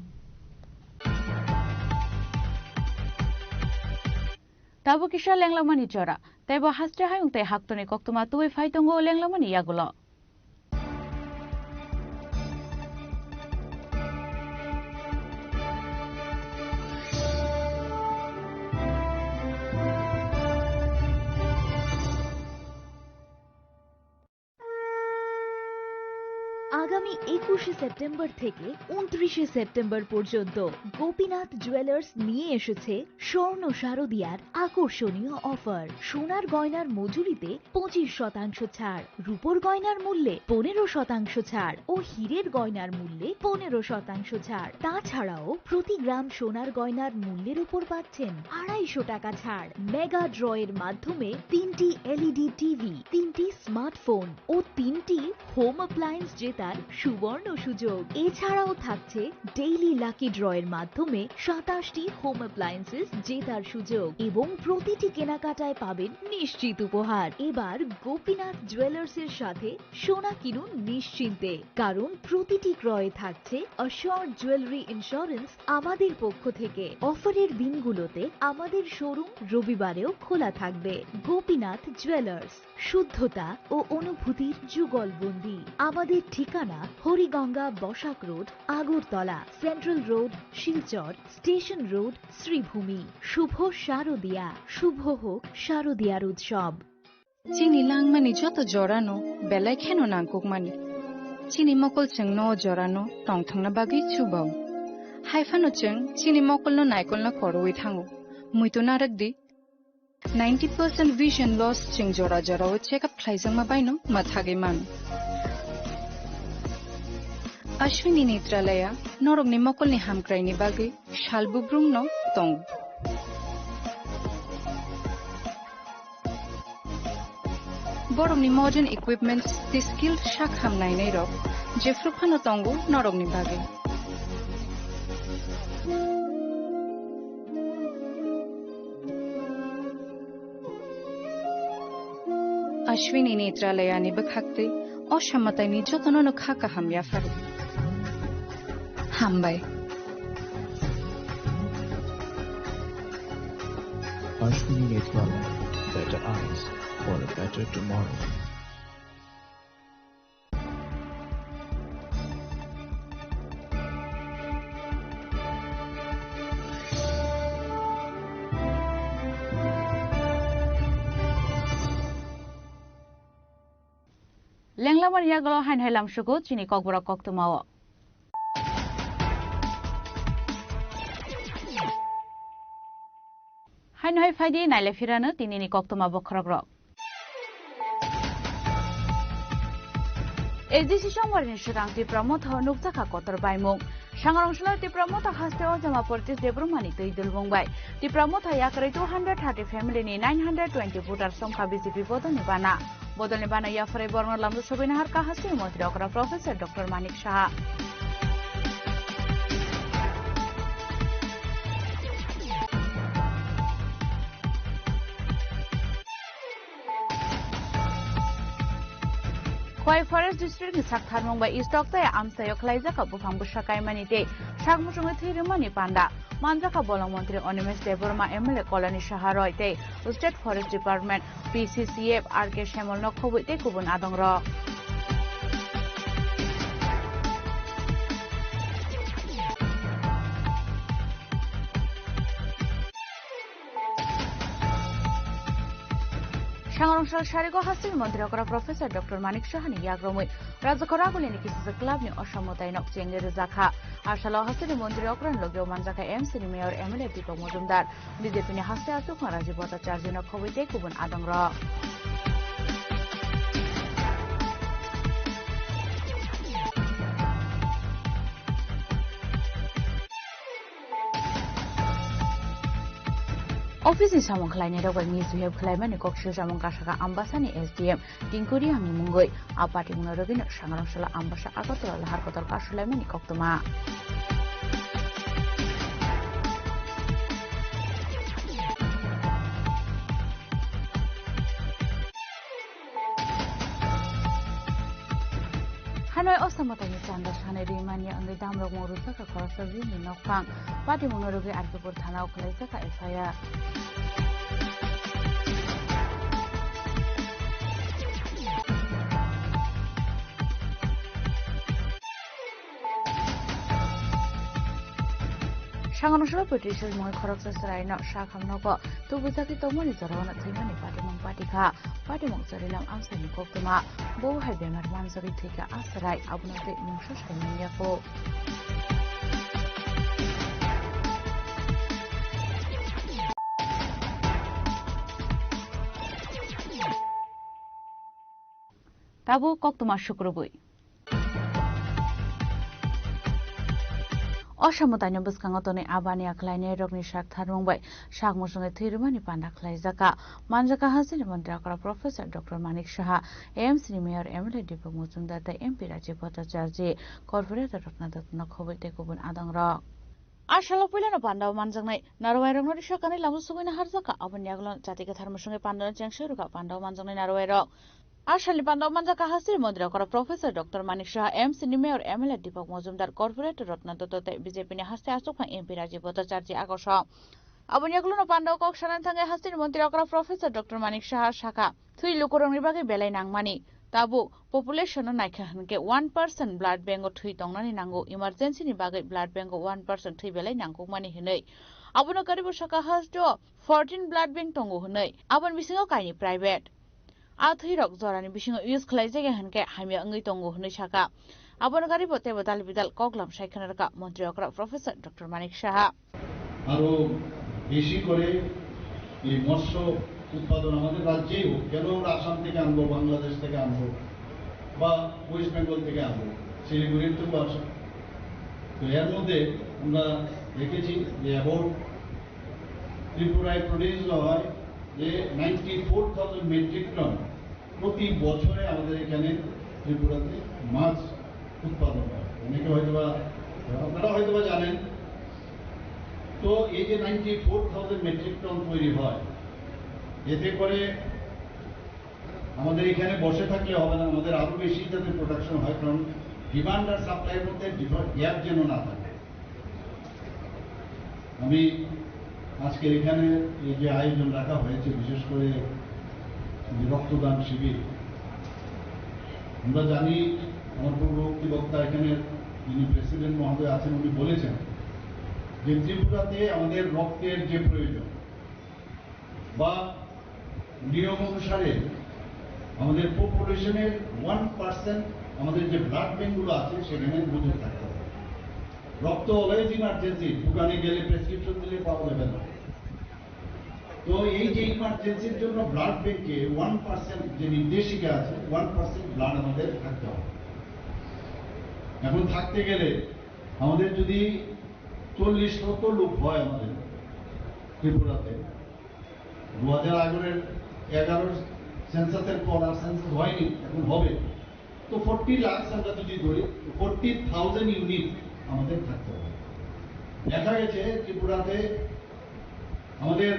Tabuk kisa lenglamani jora, teibo haste hayung tei haktorni koktwma tubui phai tongo lenglamani yagulo. আগামী একুশে সেপ্টেম্বর থেকে ঊনত্রিশে সেপ্টেম্বর পর্যন্ত গোপীনাথ জুয়েলার্স নিয়ে এসেছে স্বর্ণ শারদিয়ার আকর্ষণীয় অফার। সোনার গয়নার মজুরিতে পঁচিশ শতাংশ ছাড়, রূপোর গয়নার মূল্যে পনেরো শতাংশ ছাড় ও হীরের গয়নার মূল্যে পনেরো শতাংশ ছাড়। তাছাড়াও প্রতি গ্রাম সোনার গয়নার মূল্যের উপর পাচ্ছেন আড়াইশো টাকা ছাড়। মেগা ড্র এর মাধ্যমে তিনটি এলইডি টিভি, তিনটি স্মার্টফোন ও তিনটি হোম অ্যাপ্লায়েন্স জেতার সুবর্ণ সুযোগ। এছাড়াও থাকছে ডেইলি লাকি ড্র এর মাধ্যমে সাতাশটি হোম অ্যাপ্লায়েন্সেস জেতার সুযোগ এবং প্রতিটি কেনাকাটায় পাবেন নিশ্চিত উপহার। এবার গোপীনাথ জুয়েলার্স এর সাথে সোনা কিনুন নিশ্চিন্তে, কারণ প্রতিটি ক্রয়ে থাকছে অ্যাসিওরড জুয়েলারি ইন্স্যুরেন্স আমাদের পক্ষ থেকে। অফারের দিনগুলোতে আমাদের শোরুম রবিবারেও খোলা থাকবে। গোপীনাথ জুয়েলার্স, শুদ্ধতা ও অনুভূতির যুগলবন্দি। আমাদের ঠিকানা Hariganga Basak road, Agartala, central road, Silchar, station road, Sribhumi. শুভ শারদিয়া, শুভ হোক শারদিয়ার উৎসব। Chini langmani joto jorano belai kheno nangkukmani. Chini mokol chwngno o jorano tongthokna bagwi chubao. Haiphano chwng chini mokolno naikolno khorwi thango. Muitu narwkdi, ninety percent vision loss chwng jora jorao check up khlaijakma baino mwthagwi mano. Ashwini Netralaya norokni mokolni hamkraini bagwi sal bubrumno tongo. Borokni modern equipments tei skilled sak ham nainairok jephru phano tongo norokni bagwi. Ashwini Netralayani bwkhaktwi o samataini jotono no kha kaham yapharo. Hambai. Ashwini Netralaya, better eyes for a better tomorrow. Lenglamani yagulo haino hai lamsugo chini kokborok koktwmao. Haino hai phaidi naile phirano tinini koktwma bokhorokrok. A D C songbarini swkang Tipra Motha o nukjakha kotor baimung. Sangrong salo Tipra Motha haste o Jama Pratish Debbarma ni twi dulbung bai Tipra Motha yakarwi two hundred thirty family ni nine hundred twenty voter songkha B J P bodolni bana. Bodolni bana yapharwi borokno lamjak sobaina harkha haste montri okra Professor Doctor Manik Saha. Khowai Forest District ni sak tharmung bai stock tei amchaio khwlaijak buphang bwsa kaimani tei sak muchungwi thwi rwmani panda manjakha bolong montri Animesh Debbarma, M L A Kalani Saha Roy tei State Forest Department, P C C F, R K Shyamlal no khobwi tei kubun adongrok. Sangrong sal sarigo hasteni montri okra Professor Doctor Manik Sahani yagromwi Rajakhor Agulini kisijak club ni osamwtai nok chengwi rwjakha. A salo hasteni montri okra ni logio manjakha M C ni mayor M L A Deepak Majumdar, B J P ni haste achukma Rajiv Bhattacharjee no khobwi tei kubun adongrok. Office ni samung khlainai rok bai misbehave khlaimani kok swijamung kasaka Ambasani S D M Tinku Reang ni mungwi a patimung no rwgwino sangrong salo Ambasa Agartala lahar kotor kasulaimani koktwma. Hanoi osamwtaini chanda sanai rimani wngwi damrok mung rwjakha khoroksa jini nokphang. Patimungno rwgwi R K Pur thanao khwlaijakha F I R. Sangrong salo British mungwi khoroksa chwraino sakham nogo tubujagwi tongmani jorao thwimani patimung patikha. Patimung chwrailam amchaini koktwma. Bo hai bemar manjagwi thwikha a chwrai, abono tei mungsa sai manya kho. Tabuk koktwma sukrubwi. Osamwtaini bwskango tonwi abani aklainai rokni sak tharmung bai sak muchungwi thwi rwmani panda khlaijakha. Manjakha hasteni montri okra Professor Doctor Manik Saha, A M C ni mayor M L A Deepak Majumdar tei M P Rajiv Bhattacharjee, corporator Ratna Dutta no khobwi tei kubun adongrok. A salo puilano pandao manjaknai narwai rokno risa kanwi lama sugwino harjakha, aboni yagulo jati kwthar muchungwi pandano chengsi rwkha pandao manjaknai narwai rok. A salni pandao manjakha hasteni montri okra Professor Doctor Manik Saha, M C ni mayor M L A Deepak Majumdar, corporator Ratna Dutta tei B J P ni haste achukphang M P Rajiv Bhattacharjee agosok. Aboni yagulono pandao kok sanani thangwi hasteni montri okra Professor Doctor Manik Saha sakha, thwi lukurokni bagwi belai nangmani. Tabuk population no naikha hwnkhe one percent blood bank o thwi tongnani nango, emergency ni bagwi blood bank o one percent thwi belai nangkukmani hwnwi. Abono karibo sakha haste o fourteen blood bank tongo hwnwi, aboni bisingo kaini private. A thwirok jorani bisingo use khlaijak ya hwnkhe hamya wngwi tongo hwnwi sakha. Abono karibo teibo dal bidal koklam sai khna rwkha montri okra Professor Doctor Manik Saha. আরো বেশি করে এই মৎস্য উৎপাদন আমাদের রাজ্যেই হোক, কেন আমরা আসাম থেকে আনবো, বাংলাদেশ থেকে আনবো বা ওয়েস্ট বেঙ্গল থেকে আনবো, শিলিগুড়ির তো ব্যবসা। তো এর মধ্যে আমরা দেখেছি যে অ্যাবাউট ত্রিপুরায় প্রডিউস হয় যে ninety four thousand metric ton প্রতি বছরে আমাদের এখানে ত্রিপুরাতে মাছ উৎপাদন হয়। অনেকে হয়তোবা, আপনারা হয়তোবা জানেন, তো এই যে ninety four thousand metric ton তৈরি হয়, এতে করে আমাদের এখানে বসে থাকলে হবে না, আমাদের আরো বেশি যাতে প্রোডাকশন হয়, কারণ ডিমান্ড আর সাপ্লাইয়ের মধ্যে গ্যাপ যেন না থাকে। আমি আজকে এখানে এই যে আয়োজন রাখা হয়েছে, বিশেষ করে যে রক্তদান শিবির, আমরা জানি, আমার পূর্ববর্তী বক্তা এখানে যিনি প্রেসিডেন্ট মহোদয় আছেন, উনি বলেছেন যে ত্রিপুরাতে আমাদের রক্তের যে প্রয়োজন বা নিয়ম অনুসারে আমাদের পপুলেশনের ওয়ান পার্সেন্ট আমাদের যে ব্লাড ব্যাংকগুলো আছে সেখানে মজুদ থাকতে হবে। রক্ত অলওয়েজ ইমার্জেন্সি, দোকানে গেলে প্রেসক্রিপশন দিলে পাওয়া যাবে না। তো এই যে ইমার্জেন্সির জন্য ব্লাড ব্যাংকে ওয়ান পার্সেন্ট যে নির্দেশিকা আছে, ওয়ান পার্সেন্ট ব্লাড আমাদের থাকতে হবে। এখন থাকতে গেলে আমাদের যদি চল্লিশ লক্ষ লোক হয় আমাদের ত্রিপুরাতে, দু হাজার এগারোর, এগারোর সেন্সাসের পর আর সেন্সাস হয়নি, এখন হবে। তো ফোরটি লাখ আমরা যদি ধরি, ফোরটি থাউজেন্ড ইউনিট আমাদের থাকতে হবে। দেখা গেছে ত্রিপুরাতে আমাদের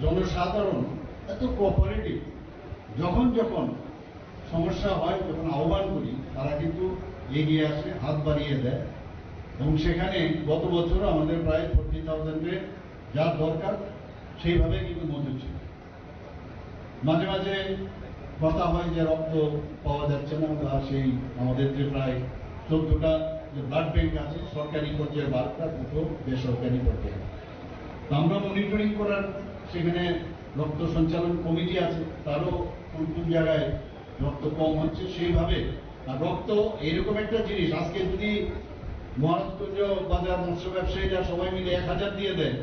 জনসাধারণ এত কোঅপারেটিভ, যখন যখন সমস্যা হয়, যখন আহ্বান করি, তারা কিন্তু এগিয়ে আসে, হাত বাড়িয়ে দেয়। এবং সেখানে গত বছর আমাদের প্রায় ফোরটি থাউজেন্ডের যা দরকার, সেইভাবে কিন্তু মজুদ ছিল। মাঝে মাঝে কথা হয় যে রক্ত পাওয়া যাচ্ছে না, বা সেই আমাদের যে প্রায় চোদ্দটা যে ব্লাড ব্যাংক আছে, সরকারি পর্যায়ে বারোটা, দুটো বেসরকারি পর্যায়ে। তো আমরা মনিটরিং করার, সেখানে রক্ত সঞ্চালন কমিটি আছে, তারও কোন কোন জায়গায় রক্ত কম হচ্ছে সেইভাবে। আর রক্ত এরকম একটা জিনিস, আজকে যদি মহারাজগঞ্জ বাজার মৎস্য ব্যবসায়ীরা সবাই মিলে এক হাজার দিয়ে দেয়,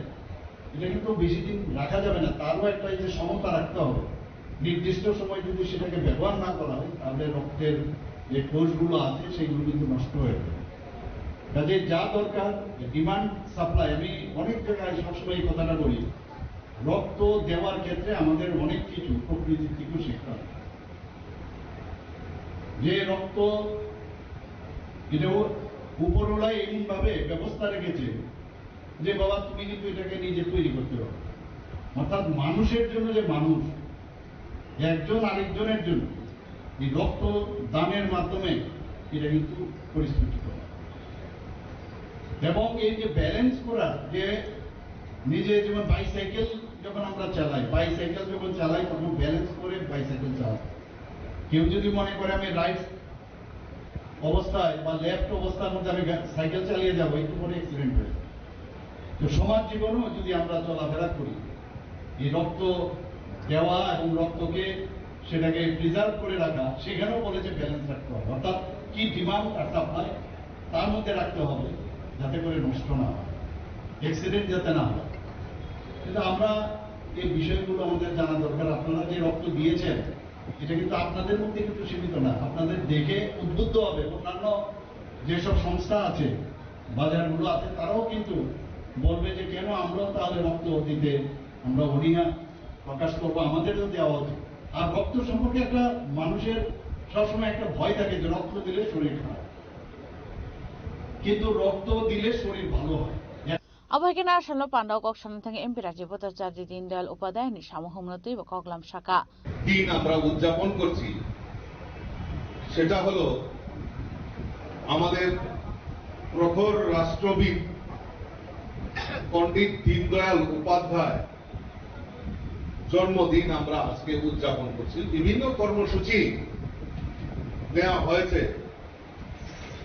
এটা কিন্তু বেশি দিন রাখা যাবে না, তারও একটা এই যে সমতা রাখতে হবে। নির্দিষ্ট সময় যদি সেটাকে ব্যবহার না করা হয়, তাহলে রক্তের যে কোষগুলো আছে, সেগুলো কিন্তু নষ্ট হয়ে যাবে। কাজে যা দরকার, ডিমান্ড সাপ্লাই, আমি অনেক জায়গায় সবসময় এই কথাটা বলি, রক্ত দেওয়ার ক্ষেত্রে আমাদের অনেক কিছু প্রকৃতির থেকে শিখতে হবে। যে রক্ত, এটা ও-, উপরওয়ালা এমনভাবে ব্যবস্থা রেখেছে যে, "বাবা, তুমি কিন্তু এটাকে নিজে তৈরি করতে পারো।" অর্থাৎ মানুষের জন্য যে মানুষ, একজন আরেকজনের জন্য এই রক্ত দানের মাধ্যমে এটা কিন্তু পরিস্ফুটিত হয়। এবং এই যে ব্যালেন্স করা, যে নিজে যেমন বাইসাইকেল যখন আমরা চালাই, বাইসাইকেল যখন চালাই তখন ব্যালেন্স করে বাইসাইকেল চালাই। কেউ যদি মনে করে আমি রাইট অবস্থায় বা লেফট অবস্থার মধ্যে আমি গা-, সাইকেল চালিয়ে যাবো, একটু পরে অ্যাক্সিডেন্ট হয়ে যাবে। তো সমাজ জীবনেও যদি আমরা চলাফেরা করি, এই রক্ত দেওয়া এবং রক্তকে, সেটাকে প্রিজার্ভ করে রাখা, সেখানেও বলেছে ব্যালেন্স রাখতে হবে। অর্থাৎ কি ডিমান্ড আর সাপ্লাই, তার মধ্যে রাখতে হবে, যাতে করে নষ্ট না হয়, অ্যাক্সিডেন্ট যাতে না হয়। কিন্তু আমরা এই বিষয়গুলো আমাদের জানা দরকার। আপনারা যে রক্ত দিয়েছেন, এটা কিন্তু আপনাদের মধ্যে কিন্তু সীমিত না, আপনাদের দেখে উদ্বুদ্ধ হবে অন্যান্য যেসব সংস্থা আছে, বাজারগুলো আছে, তারাও কিন্তু বলবে যে, "কেন আমরাও তাহলে রক্ত দিতে আমরা অনীহা প্রকাশ করবো, আমাদেরও দেওয়া উচিত।" আর রক্ত সম্পর্কে একটা মানুষের সবসময় একটা ভয় থাকে যে রক্ত দিলে শরীর খারাপ, কিন্তু রক্ত দিলে শরীর ভালো হয়। Abo hai khe no Asalno pandao kok sana thangwi M P Rajiv Bhattacharya Dindayal Upadhyay ni samung humno twibo koklam saka. দিন আমরা উদযাপন করছি, সেটা হলো আমাদের প্রখর রাষ্ট্রবিদ পণ্ডিত দীনদয়াল উপাধ্যায় জন্মদিন আমরা আজকে উদযাপন করছি। বিভিন্ন কর্মসূচি নেওয়া হয়েছে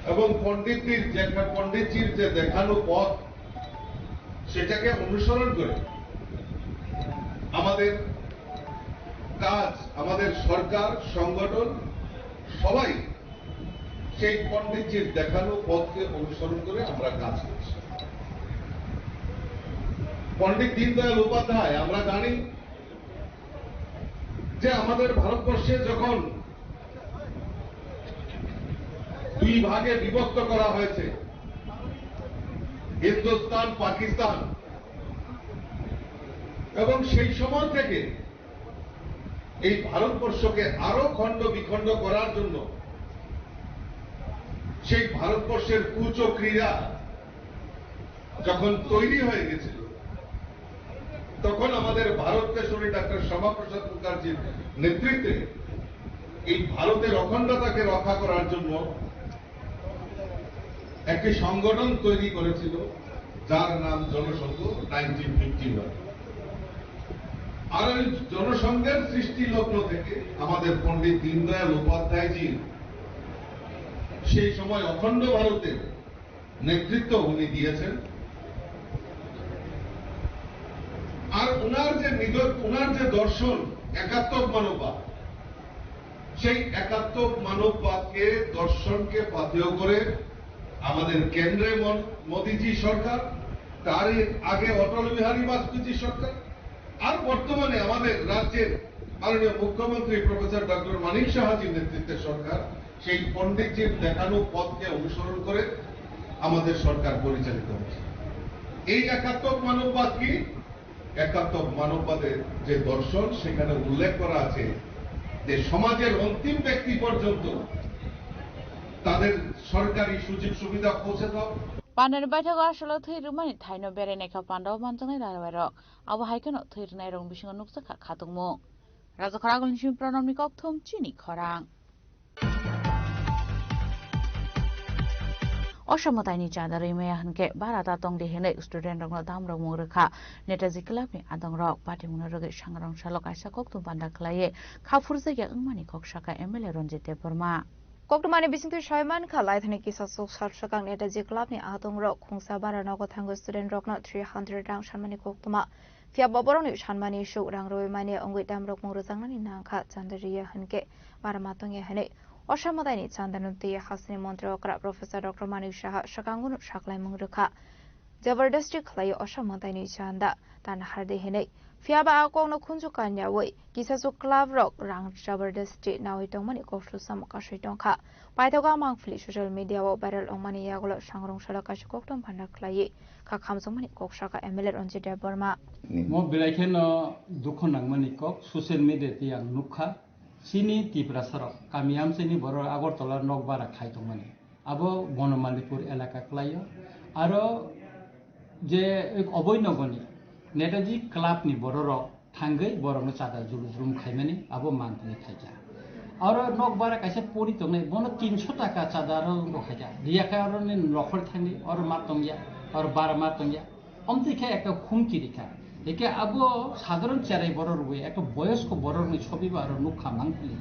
এবং পণ্ডিতজির যে, পণ্ডিতজির যে দেখানো পথ, সেটাকে অনুসরণ করে আমাদের কাজ, আমাদের সরকার, সংগঠন, সবাই সেই পণ্ডিতজির দেখানো পথকে অনুসরণ করে আমরা কাজ করছি। পণ্ডিত দীনদয়াল উপাধ্যায়, আমরা জানি যে আমাদের ভারতবর্ষে যখন দুই ভাগে বিভক্ত করা হয়েছে, হিন্দুস্তান, পাকিস্তান, এবং সেই সময় থেকে এই ভারতবর্ষকে আরো খণ্ড বিখণ্ড করার জন্য সেই ভারতবর্ষের কুচক্রীরা যখন তৈরি হয়ে গেছিল, তখন আমাদের ভারত কেশরী ডাক্তার শ্যামাপ্রসাদ মুখার্জির নেতৃত্বে এই ভারতের অখণ্ডতাকে রক্ষা করার জন্য একটি সংগঠন তৈরি করেছিল, যার নাম জনসংঘ নাইনটিন ফিফটি ওয়ান। আর ওই জনসংঘের সৃষ্টি লগ্ন থেকে আমাদের পণ্ডিত দীনদয়াল উপাধ্যায়জি সেই সময় অখণ্ড ভারতের নেতৃত্ব উনি দিয়েছেন। আর ওনার যে নিদর-, ওনার যে দর্শন একাত্মক মানববাদ, সেই একাত্মক মানববাদকে, দর্শনকে পাথেয় করে আমাদের কেন্দ্রে মন-, মোদিজি সরকার, তার আগে অটল বিহারী বাজপেয়ীজি সরকার, আর বর্তমানে আমাদের রাজ্যের মাননীয় মুখ্যমন্ত্রী প্রফেসর ডক্টর মানিক সাহাজির নেতৃত্বে সরকার সেই পণ্ডিতজির দেখানো পথকে অনুসরণ করে আমাদের সরকার পরিচালিত হচ্ছে। এই একাত্মক মানববাদ কি? একাত্মক মানববাদের যে দর্শন, সেখানে উল্লেখ করা আছে যে সমাজের অন্তিম ব্যক্তি পর্যন্ত তাদের সরকারি সুযোগ সুবিধা পৌঁছে দাও। Panani baithakgo asolo thwi rwmani thaino berai naikha pandao manjaknai rairai rok. Abo hai kheno thwi rwnairokni bisingo nukjakha khatungmung. Rajakhor Agulni simi Pranamni kokthum chini khorang. Osa mwtaini chanda rwi maya hwnkhe bara ta tongdi hwnwi student rokno damrokmung rwkha. Netaji club ni adongrok patimungno rwgwi sangrong salo kaisa kokthum panda khlaiwi kha phurjakya wngmani kok sakha M L A Ranjit Debbarma. Koktwmani bisingtwi saimankha, laithani kisa chuk sal swkang Netaji club ni adongrok khungsa bara nogo thangwi student rokno three hundred rang sanmani koktwma. Phiya bo borokni sanmani suk rang rwui mani wngwi damrokmung rwjaknani nangkha, chanda rwya hwnkhe bara ma tongya hwnwi osa mwtaini chandano twi hasteni montri okra Professor Doctor Manik Saha swkango no saklaimung rwkha. Jabardasti khlai osa mwtaini chanda tan hardi hwnwi. Phiya ba a kokno khunju kanyaui kisa chuk club rok rang jabardasti naui tongmani kok susam kasui tongkha. Paithago a mangpili social media o viral wngmani yagulo sangrong salo kaisa koktwma panda khlaiwi kha khamjakmani kok sakha M L A Ranjit Debbarma. Mo belai kheno dukho nangmani kok social media twi ang nukha. Chini Tiprasa rok kami amchaini borok Agartala nok bara khai tongmani. Abo Bonomalipur elaka kwlaio. Aro je Oboinogoni Netaji club ni bororok thangwi borokno chada julu julum khaimani abo mantani khaikha. Aro nok bara kaisa pori tongnai, bono tinso taka chada aro rokhaikha. Riyakhai aro ni nokhor thangwi oro ma tongya, oro bara ma tongya. Omtwi khe ekta khumki rikha. Eke abo sadharon cherai borok rwui ekta boyosko borokni sobi bo aro nukha mangpili.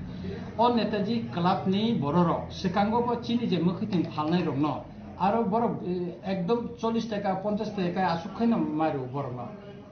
O Netaji club ni bororok swkango bo chini je mwkhwtwng phalnai rokno aro borok, eh, ekdom chollish taka, ponchash taka aswk khaino mairu borokno.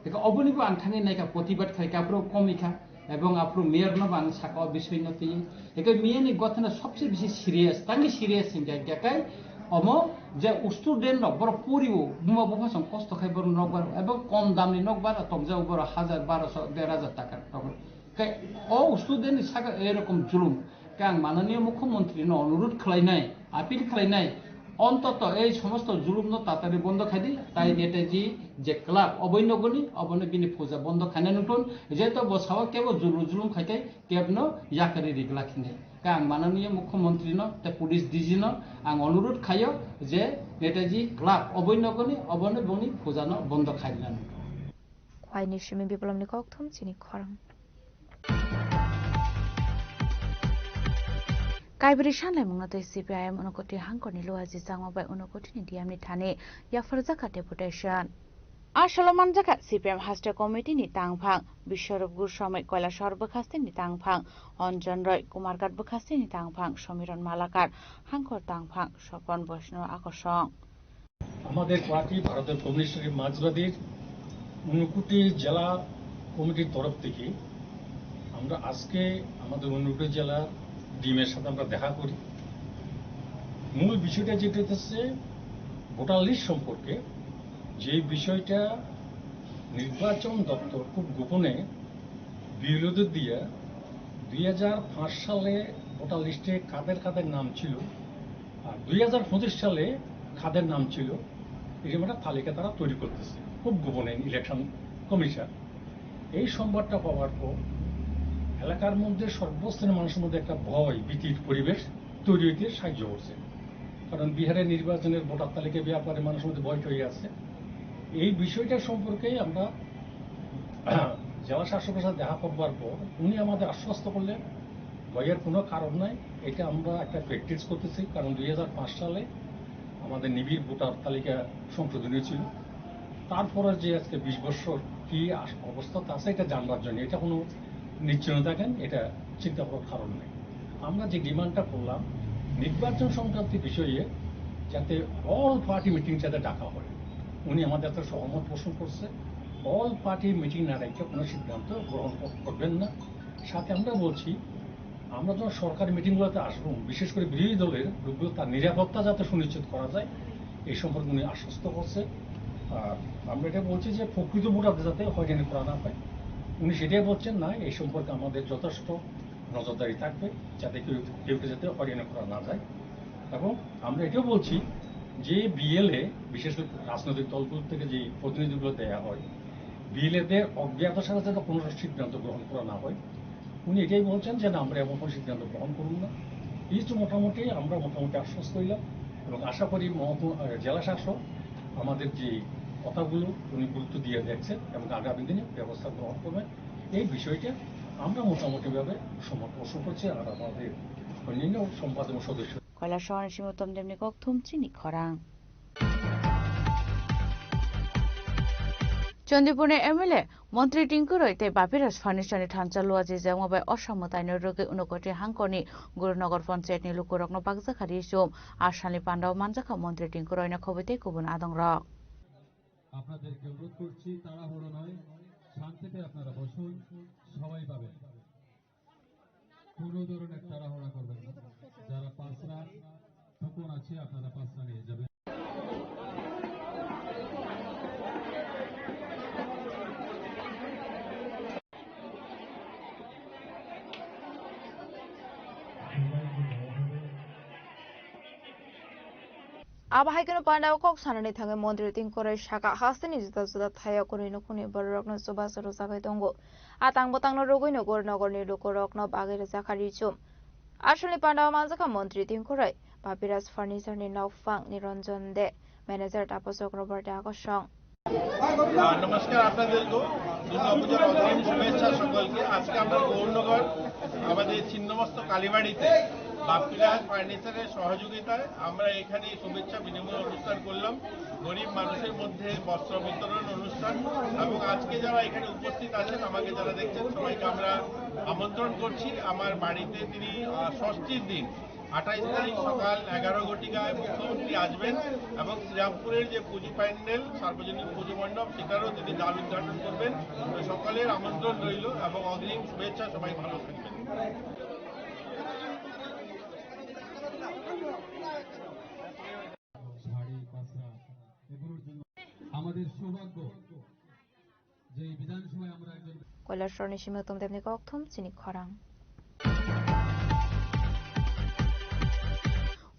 Eke oboni bo ang thangwi naikha, protibad khaikha, aphuru komikha. Ebong aphuru mayor no bo ang saka o bisoi no twi. Eke mayor ni gothana sobse bisi serious, tangwi serious hingkha hingkha khe omo je student rok borok porio, buma bupha song kosto khai borok nok bar, ebong kom dam ni nok bar tongjak borok hajar, barosho, der hajar taka rok. Khe o student ni saka erokom julum. Khe ang mananiya mukhyamantri no onurudh khlainai, appeal khlainai, ontoto ei somosto julum no tatari bondo khai di, tai Netaji je club Oboinogoni obono bini puja bondo khaina nukthun, jeto bo sao kebo julu julum khai khai kebno yakari ri glak hinwi. Khe ang mananiya mukhyamantri no tei police D G no ang onurudh khaio je Netaji club Oboinogoni obono bongni puja no bondo khai rina nukthun. Khwaini simi Biplopni kokthum chini khorang. Kaibri sanlaimungno tei C P I M Unakoti hangkorni luaji changma bai Unakotini D M ni thani yapharjakha deputation. A salo manjakha C P M haste committee ni tangphang Biswarup Goswami, Kailasahar bwkhasteni tangphang Anjan Roy, Kumarghat bwkhasteni tangphang Somiron Malakar, hangkor tangphang Sopon Boisno Akosong. আমাদের পার্টি ভারতের কমিউনিস্ট মার্ক্সবাদীর ঊনকোটি জেলা কমিটির তরফ থেকে আমরা আজকে আমাদের ঊনকোটি জেলার ডিএম এর সাথে আমরা দেখা করি। মূল বিষয়টা যেটা হচ্ছে ভোটার লিস্ট সম্পর্কে, যে বিষয়টা নির্বাচন দপ্তর খুব গোপনে বিএলওদের দিয়ে দুই হাজার পাঁচ সালে ভোটার লিস্টে কাদের কাদের নাম ছিল আর দুই হাজার পঁচিশ সালে কাদের নাম ছিল, এরকম একটা তালিকা তারা তৈরি করতেছে খুব গোপনে ইলেকশন কমিশন। এই সংবাদটা পাওয়ার পর এলাকার মধ্যে সর্বস্তরের মানুষের মধ্যে একটা ভয় ভীতির পরিবেশ তৈরি হইতে সাহায্য করছে, কারণ বিহারের নির্বাচনের ভোটার তালিকা ব্যাপারে মানুষের মধ্যে ভয় তৈরি আছে। এই বিষয়টা সম্পর্কে আমরা জেলা শাসকের সাথে দেখা করবার পর উনি আমাদের আশ্বস্ত করলেন, ভয়ের কোনো কারণ নাই, এটা আমরা একটা প্র্যাকটিস করতেছি, কারণ দুই হাজার পাঁচ সালে আমাদের নিবিড় ভোটার তালিকা সংশোধনী ছিল। তারপরে যে আজকে বিশ বছর কি আস-, অবস্থাতে আছে, এটা জানবার জন্য, এটা কোনো নিশ্চয়তা কেন, এটা চিন্তা করার কারণ নেই। আমরা যে ডিমান্ডটা করলাম নির্বাচন সংক্রান্ত বিষয়ে, যাতে অল পার্টি মিটিং যাতে ডাকা হয়, উনি আমাদের সাথে সহমত পোষণ করছে। অল পার্টি মিটিং না ডেকে কোনো সিদ্ধান্ত গ্রহণ কর-, করবেন না। সাথে আমরা বলছি, আমরা যখন সরকারি মিটিংগুলোতে আসবো, বিশেষ করে বিরোধী দলের লোকগুলো, তার নিরাপত্তা যাতে সুনিশ্চিত করা যায়, এই সম্পর্কে উনি আশ্বস্ত করছে। আর আমরা এটা বলছি যে প্রকৃত ভোটারদের যাতে হয়রানি করা না হয়, উনি সেটাই বলছেন। না, এই সম্পর্কে আমাদের যথেষ্ট নজরদারি থাকবে, যাতে কেউ, কেউকে যাতে হয়রানি করা না যায়। এবং আমরা এটাও বলছি যে বিএলএ, বিশেষ করে রাজনৈতিক দলগুলো থেকে যে প্রতিনিধিগুলো দেয়া হয়, বিএলএদের অজ্ঞাত ছাড়া যাতে কোনো সিদ্ধান্ত গ্রহণ করা না হয়। উনি এটাই বলছেন যে, "না, আমরা এমন কোনো সিদ্ধান্ত গ্রহণ করব না।" এই তো মোটামুটি আমরা মোটামুটি আশ্বস্ত হইলাম এবং আশা করি মহকুমা, আহ, জেলা শাসক আমাদের যে কথাগুলো উনি গুরুত্ব দিয়ে দেখছেন এবং আগামী দিনে ব্যবস্থা গ্রহণ করবেন। এই বিষয়টা আমরা মোটামুটিভাবে সমর্থন করছি, আর আমাদের অন্যান্য সম্পাদক সদস্য। Koilasor ni simi Uttam Debni kokthum chini khorang. Chandipur ni M L A Montri Tinku Roy tei Bapiraj Furniture ni thansa lua jijak bai Osa mwtai no rwgwi Unakoti hangkor ni Gurunagar Panchayat ni lukurok no bakjak kha ri chum. Asalni pandao manjak kha Montri Tinku Roy no khobwi tei kubun adong rok. আপনাদেরকে অনুরোধ করছি, তাড়াহুড়ো নয়, শান্তিতে আপনারা বসুন, সময় পাবেন। কোনো ধরনের তাড়াহুড়া করবেন না। যারা পাঁচরা কুপন আছে, আপনারা পাঁচরা নিয়ে যাবেন। Abo hai kheno pandao kok sanani thangwi Montri Tinku Roy saka, hasteni juda juda thaio kwnwi nukhungni bororokno chubachu rwchagwi tongo. A tang bwtangno rwgwino Gurunagarni lukurokno bagwi rwjakha ri chum. Asalni pandao manjakha Montri Tinku Roy, Bapiraj Furniture ni nokphang Niranjan De, manager Taposok Robert De Akosong. আহ, নমস্কার আপনাদেরকেও, দুর্গাপূজার অগ্রিম শুভেচ্ছা সকলকে। আজকে আমরা গৌরনগর আমাদের ছিন্নমস্ত কালীবাড়িতে বাপ্পিরাজ ফার্নিচারের সহযোগিতায় আমরা এখানে শুভেচ্ছা বিনিময় অনুষ্ঠান করলাম, গরিব মানুষের মধ্যে বস্ত্র বিতরণ অনুষ্ঠান। এবং আজকে যারা এখানে উপস্থিত আছেন, আমাকে যারা দেখছেন, সবাইকে আমরা আমন্ত্রণ করছি আমার বাড়িতে। তিনি, আহ, ষষ্ঠীর দিন আঠাইশ তারিখ সকাল এগারো ঘটিকায় মুখ্যমন্ত্রী আসবেন এবং শ্রীরামপুরের যে পুজো প্যান্ডেল, সার্বজনীন পুজো মণ্ডপ, সেখানেও তিনি দ্বার উদ্ঘাটন করবেন। তো সকলের আমন্ত্রণ রইল এবং অগ্রিম শুভেচ্ছা, সবাই ভালো থাকবেন। শাড়ি, পাঁচরা, এগুলোর জন্য আমাদের সৌভাগ্য। Koilasor ni simi Uttam Debni kokthum chini khorang.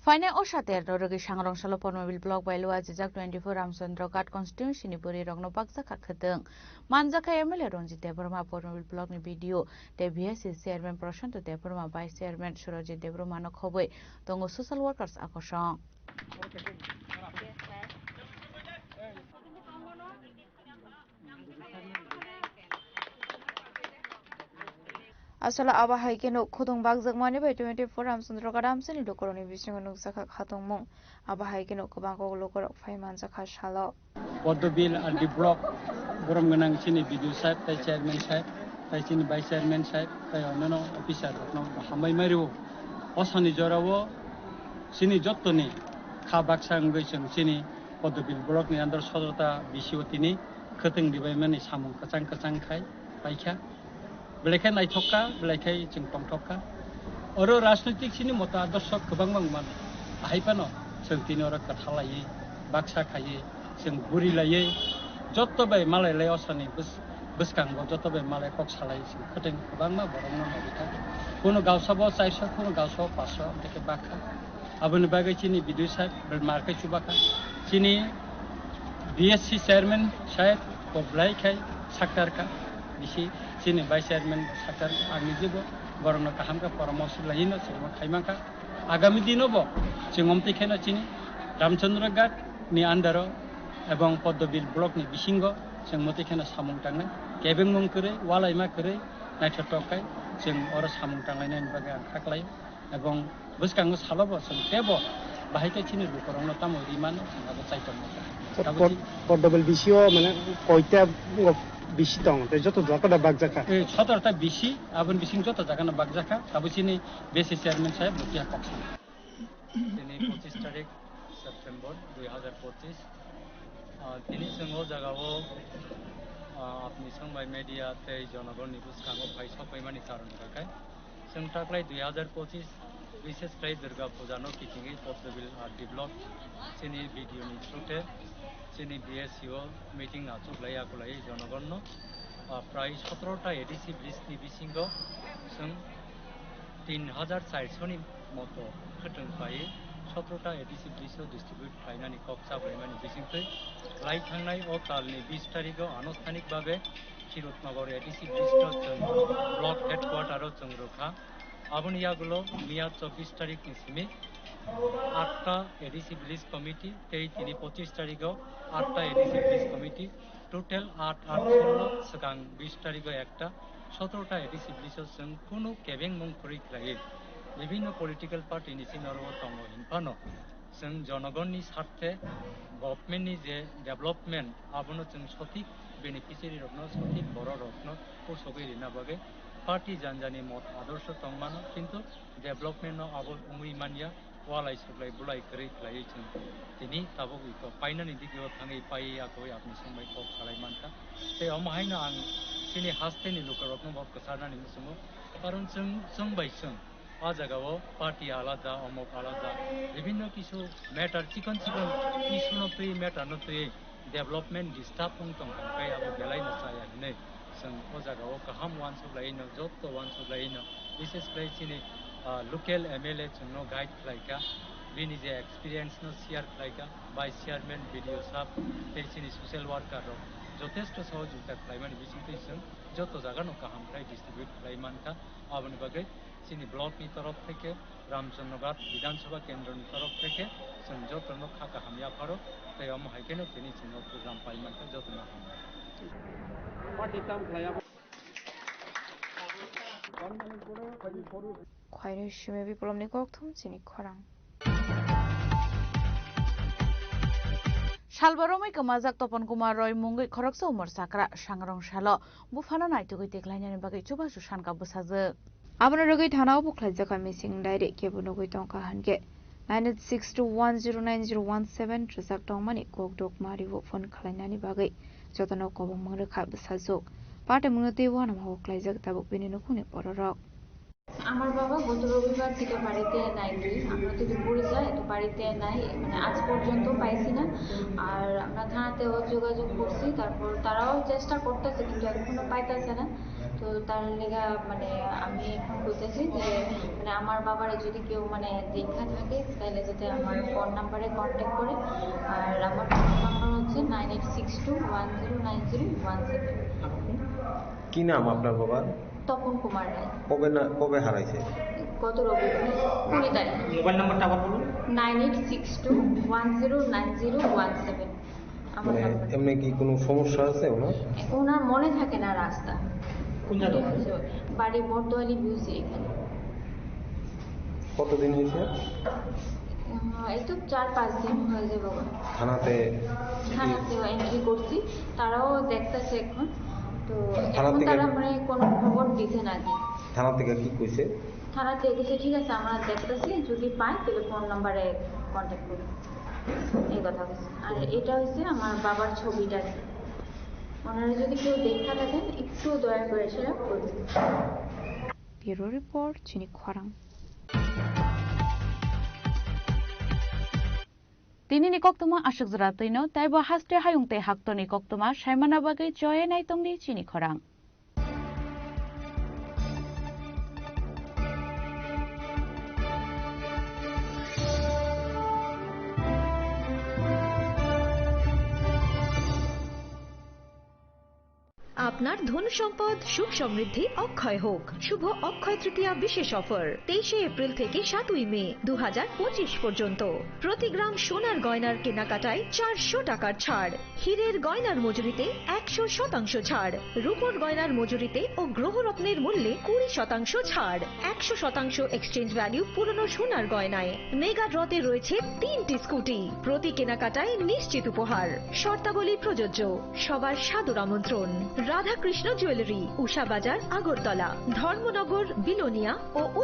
Phainai Osa ter no rwgwi Sangrong salo Pormobil block bai lua jijak twenty-four Ramchandra Ghat constituency ni bwrwi rokno bakjak kha khwtwng. Manjak kha M L A Ranjit Debbarma, Pormobil block ni B D O tei B S C chairman Prashanto Debbarma, vice chairman Surajit Debbarma no khobwi tongo social workers akosong. Aswk abo hai kheno khudung bakjakmani bai twenty-four Ramchandra Ghat amchaini lukurokni bisingo nukjakha khatungmung. Abo hai kheno kwbang kok lukurok phai manjakha salo. Poddobil R D block borom gwnang chini B D O saheb tei chairman saheb tei chini vice chairman saheb tei onnono officer rokno hambai mai rwo. Osani jorao chini jottoni kha baksa wngwi chwng chini Poddobil block ni under sodrota B C O tini khwtwng ribaimani samung kwchang kwchang khai paikha. Belai khe naithok kha, belai khe chwng tongthok kha. Oro rajnoitik chini moto adorsho kwbangma wng mano. Ahai phano chwng tini oro kwtha laiwi, baksa khaiwi, chwng buri laiwi, joto bai malai lai osani bws-, bwskango joto bai malai kok salai chwng khwtwng kwbangma borokno nogwi kha. Kuno gausabo chairso, kuno gausabo paso, hwnkhe bakha. Aboni bagwi chini B D O saheb belma khe chubakha. Chini B S C chairman saheb bo belai khai saktar kha. Bisi chini vice chairman bo saktar kha. Ang nijebo borokno kaham khe poramorso laino chwngno khai mankha. Agami dino bo chwng omtwi kheno chini Ramchandra Ghat ni under o ebong Poddobil block ni bisingo chwng motwi kheno samung tangnai. Kebengmung kwrwi, walaima kwrwi, naithotok khai chwng oro samung tanglainani bagwi ang kha klai. Ebong bwskango salo bo chwng teibo bahai khe chini lukurokno tamo ri mano, chwng abo chai tongma kha. Sir, abo pod-, chi- Poddobil B C O mane koita bisi tong, tei joto jaga da bakjakha? Eh, sotoro ta bisi, aboni bising joto jaga no bakjakha, abo chini B S C chairman saheb bo kiya kok sini. Tini pochis tarik September dui hazar pochis. Ah, tini chwng o jaga o, ah, apni song bai media tei jonogonni bwskango phai sokpaimani karon hwnkha khe, chwng taklai dui hazar pochis, bises khlai Durga Puja no kitingwi Poddobil R D block chini B D O ni through te chini B S C o meeting achuk lai akulai jonogon no, ah, prai sotoro ta A D C village ni bisingo chwng Tin hajar charso ni moto khwtwng pai sotro ta A D C village o distribute khlainani kok chaplaimani bisingtwi lai thangnai o talni bis tarikh o anusthanik babe Khirotnagar A D C village o chwng block headquarter o chwng rwkha. Aboni yagulo miya chobbish tarikh ni simi atta A D C village committee tei tini pochish tarikh o atta A D C village committee. Total aat aat solo swkang bis tarikh o ekta, sotro ta A D C village o chwng kunu kebengmung kwrwi khlaiwi bibhinno political party ni simi oro o tongo hinphano chwng jonogonni sarthe government ni je development abono chwng sothik beneficiary rokno, sothik borok rokno pusogwi rina bagwi party janjani mot adorsho tongmano, kintu development no abo wngwi manya. Walai suklai bulai kwrwi khlaiwi chwng tini tabuk iko painani digio thangwi paiwi akwui apni songbai kok salai mankha. Tei omo haino ang chini hasteni lukurokno bo kwcharnani muchungo. Karon chwng, chwng bai chwng a jagao party alada, omok alada, bibhinno kisu matter, chikon chikon issue no twi, matter no twi development disturb wng tong kha, tei abo belai no chaya hinwi chwng o jagao kaham uansuk laiwi no, jotto uansuk laiwi no, bises khlai chini, ah, local M L A chwngno guide khlai kha, bini je experience no share khlai kha, vice chairman, B D O sab tei chini social worker rok jotesto sohojogita khlaimani bisingtwi chwng joto jagano kaham khlai distribute khlai man kha, aboni bagwi chini block ni torof theke Ramchandroghat Bidhan Sabha Kendro ni torof theke chwng joto no kha kaham yapharo tei omo hai kheno tini chwng o program pai mankha joto no hambai. Khwainwi simi biplopni kokthum chini khorang. Salba romwi kwmajak Topon Kumar Roy mungwi khoroksa umor sakra sangrong salo buphano naitugwi tiklainani bagwi chubachu sankha bwsajwk. Abono rwgwi thana o bukhlaijak kha missing diary, kebo nugwi tongkha hinkhe nine eight six two one zero nine zero one seven rwjak tongmani kokdok mario phone khlainani bagwi jotono kobongmung rwkha bwsajwk. Patimungno tei uanama o klaijak tabuk bini nukhungni bororok. আমার বাবা গত রবিবার থেকে বাড়িতে নাই, আমরা তো দুপুরে যাই, তো বাড়িতে নাই, মানে আজ পর্যন্ত পাইছি না। আর আমরা থানাতেও যোগাযোগ করছি, তারপর তারাও চেষ্টা করতেছে, কিন্তু এখনো পাইতেছে না। তো তার লেগা মানে আমি এখন বলতেছি যে মানে আমার বাবারে যদি কেউ মানে দেখা থাকে, তাহলে যাতে আমার ফোন নাম্বারে কন্ট্যাক্ট করে। আর আমার ফোন নাম্বার হচ্ছে nine eight six two one zero nine zero one seven. কি নাম আপনার বাবার? তপন কুমার রায়। কবে না, কবে হারাইছে? গত রবিবার, কুড়ি তারিখ। মোবাইল নাম্বারটা আবার বলুন। Nine eight six two one zero nine zero one seven. আমার মানে নাম্বার। এমনি কি কোনো সমস্যা আছে ওনার? ওনার মনে থাকে না রাস্তা। কোন জায়গা? বাড়ি মর্দোয়ালি বিউসি এখানে। কতদিন হয়েছে? আহ, এই তো চার পাঁচ দিন হয়ে যাবে গো। থানাতে? থানাতে এন্ট্রি করছি, তারাও দেখতেছে এখন। তো থানা এখন থেকে? তারা মানে কোনো খবর দিছে না আর কি। থানা থেকে কি কইছে? থানা থেকে কইছে, "ঠিক আছে, আমরা দেখতেছি, যদি পাই তাহলে ফোন নাম্বারে কন্ট্যাক্ট করব।" এই কথা কইছে। আর এটা হচ্ছে আমার বাবার ছবিটা। ওনারা যদি কেউ দেখা থাকেন, একটু দয়া করে সেটা করবেন। Bureau Report, chini khorang. Tinini koktwma aswk jora twino, taibo haste hayung tei haktorni koktwma saimana bagwi choye naitongdi chini khorang. আপনার ধন সম্পদ সুখ সমৃদ্ধি অক্ষয় হোক। শুভ অক্ষয় তৃতীয়া বিশেষ অফার তেইশে এপ্রিল থেকে সাতই মে দু হাজার পঁচিশ পর্যন্ত। প্রতি গ্রাম সোনার গয়নার কেনাকাটায় চারশো টাকার ছাড়, হীরের গয়নার মজুরিতে একশো শতাংশ ছাড়, রূপোর গয়নার মজুরিতে ও গ্রহরত্নের মূল্যে কুড়ি শতাংশ ছাড়, একশো শতাংশ এক্সচেঞ্জ ভ্যালু পুরনো সোনার গয়নায়। মেগা ড্রতে রয়েছে তিনটি স্কুটি, প্রতি কেনাকাটায় নিশ্চিত উপহার। শর্তাবলী প্রযোজ্য। সবার সাদর আমন্ত্রণ। রাধাকৃষ্ণ জুয়েলারি, উষা বাজার, আগরতলা, ধর্মনগর, বিলোনিয়া ও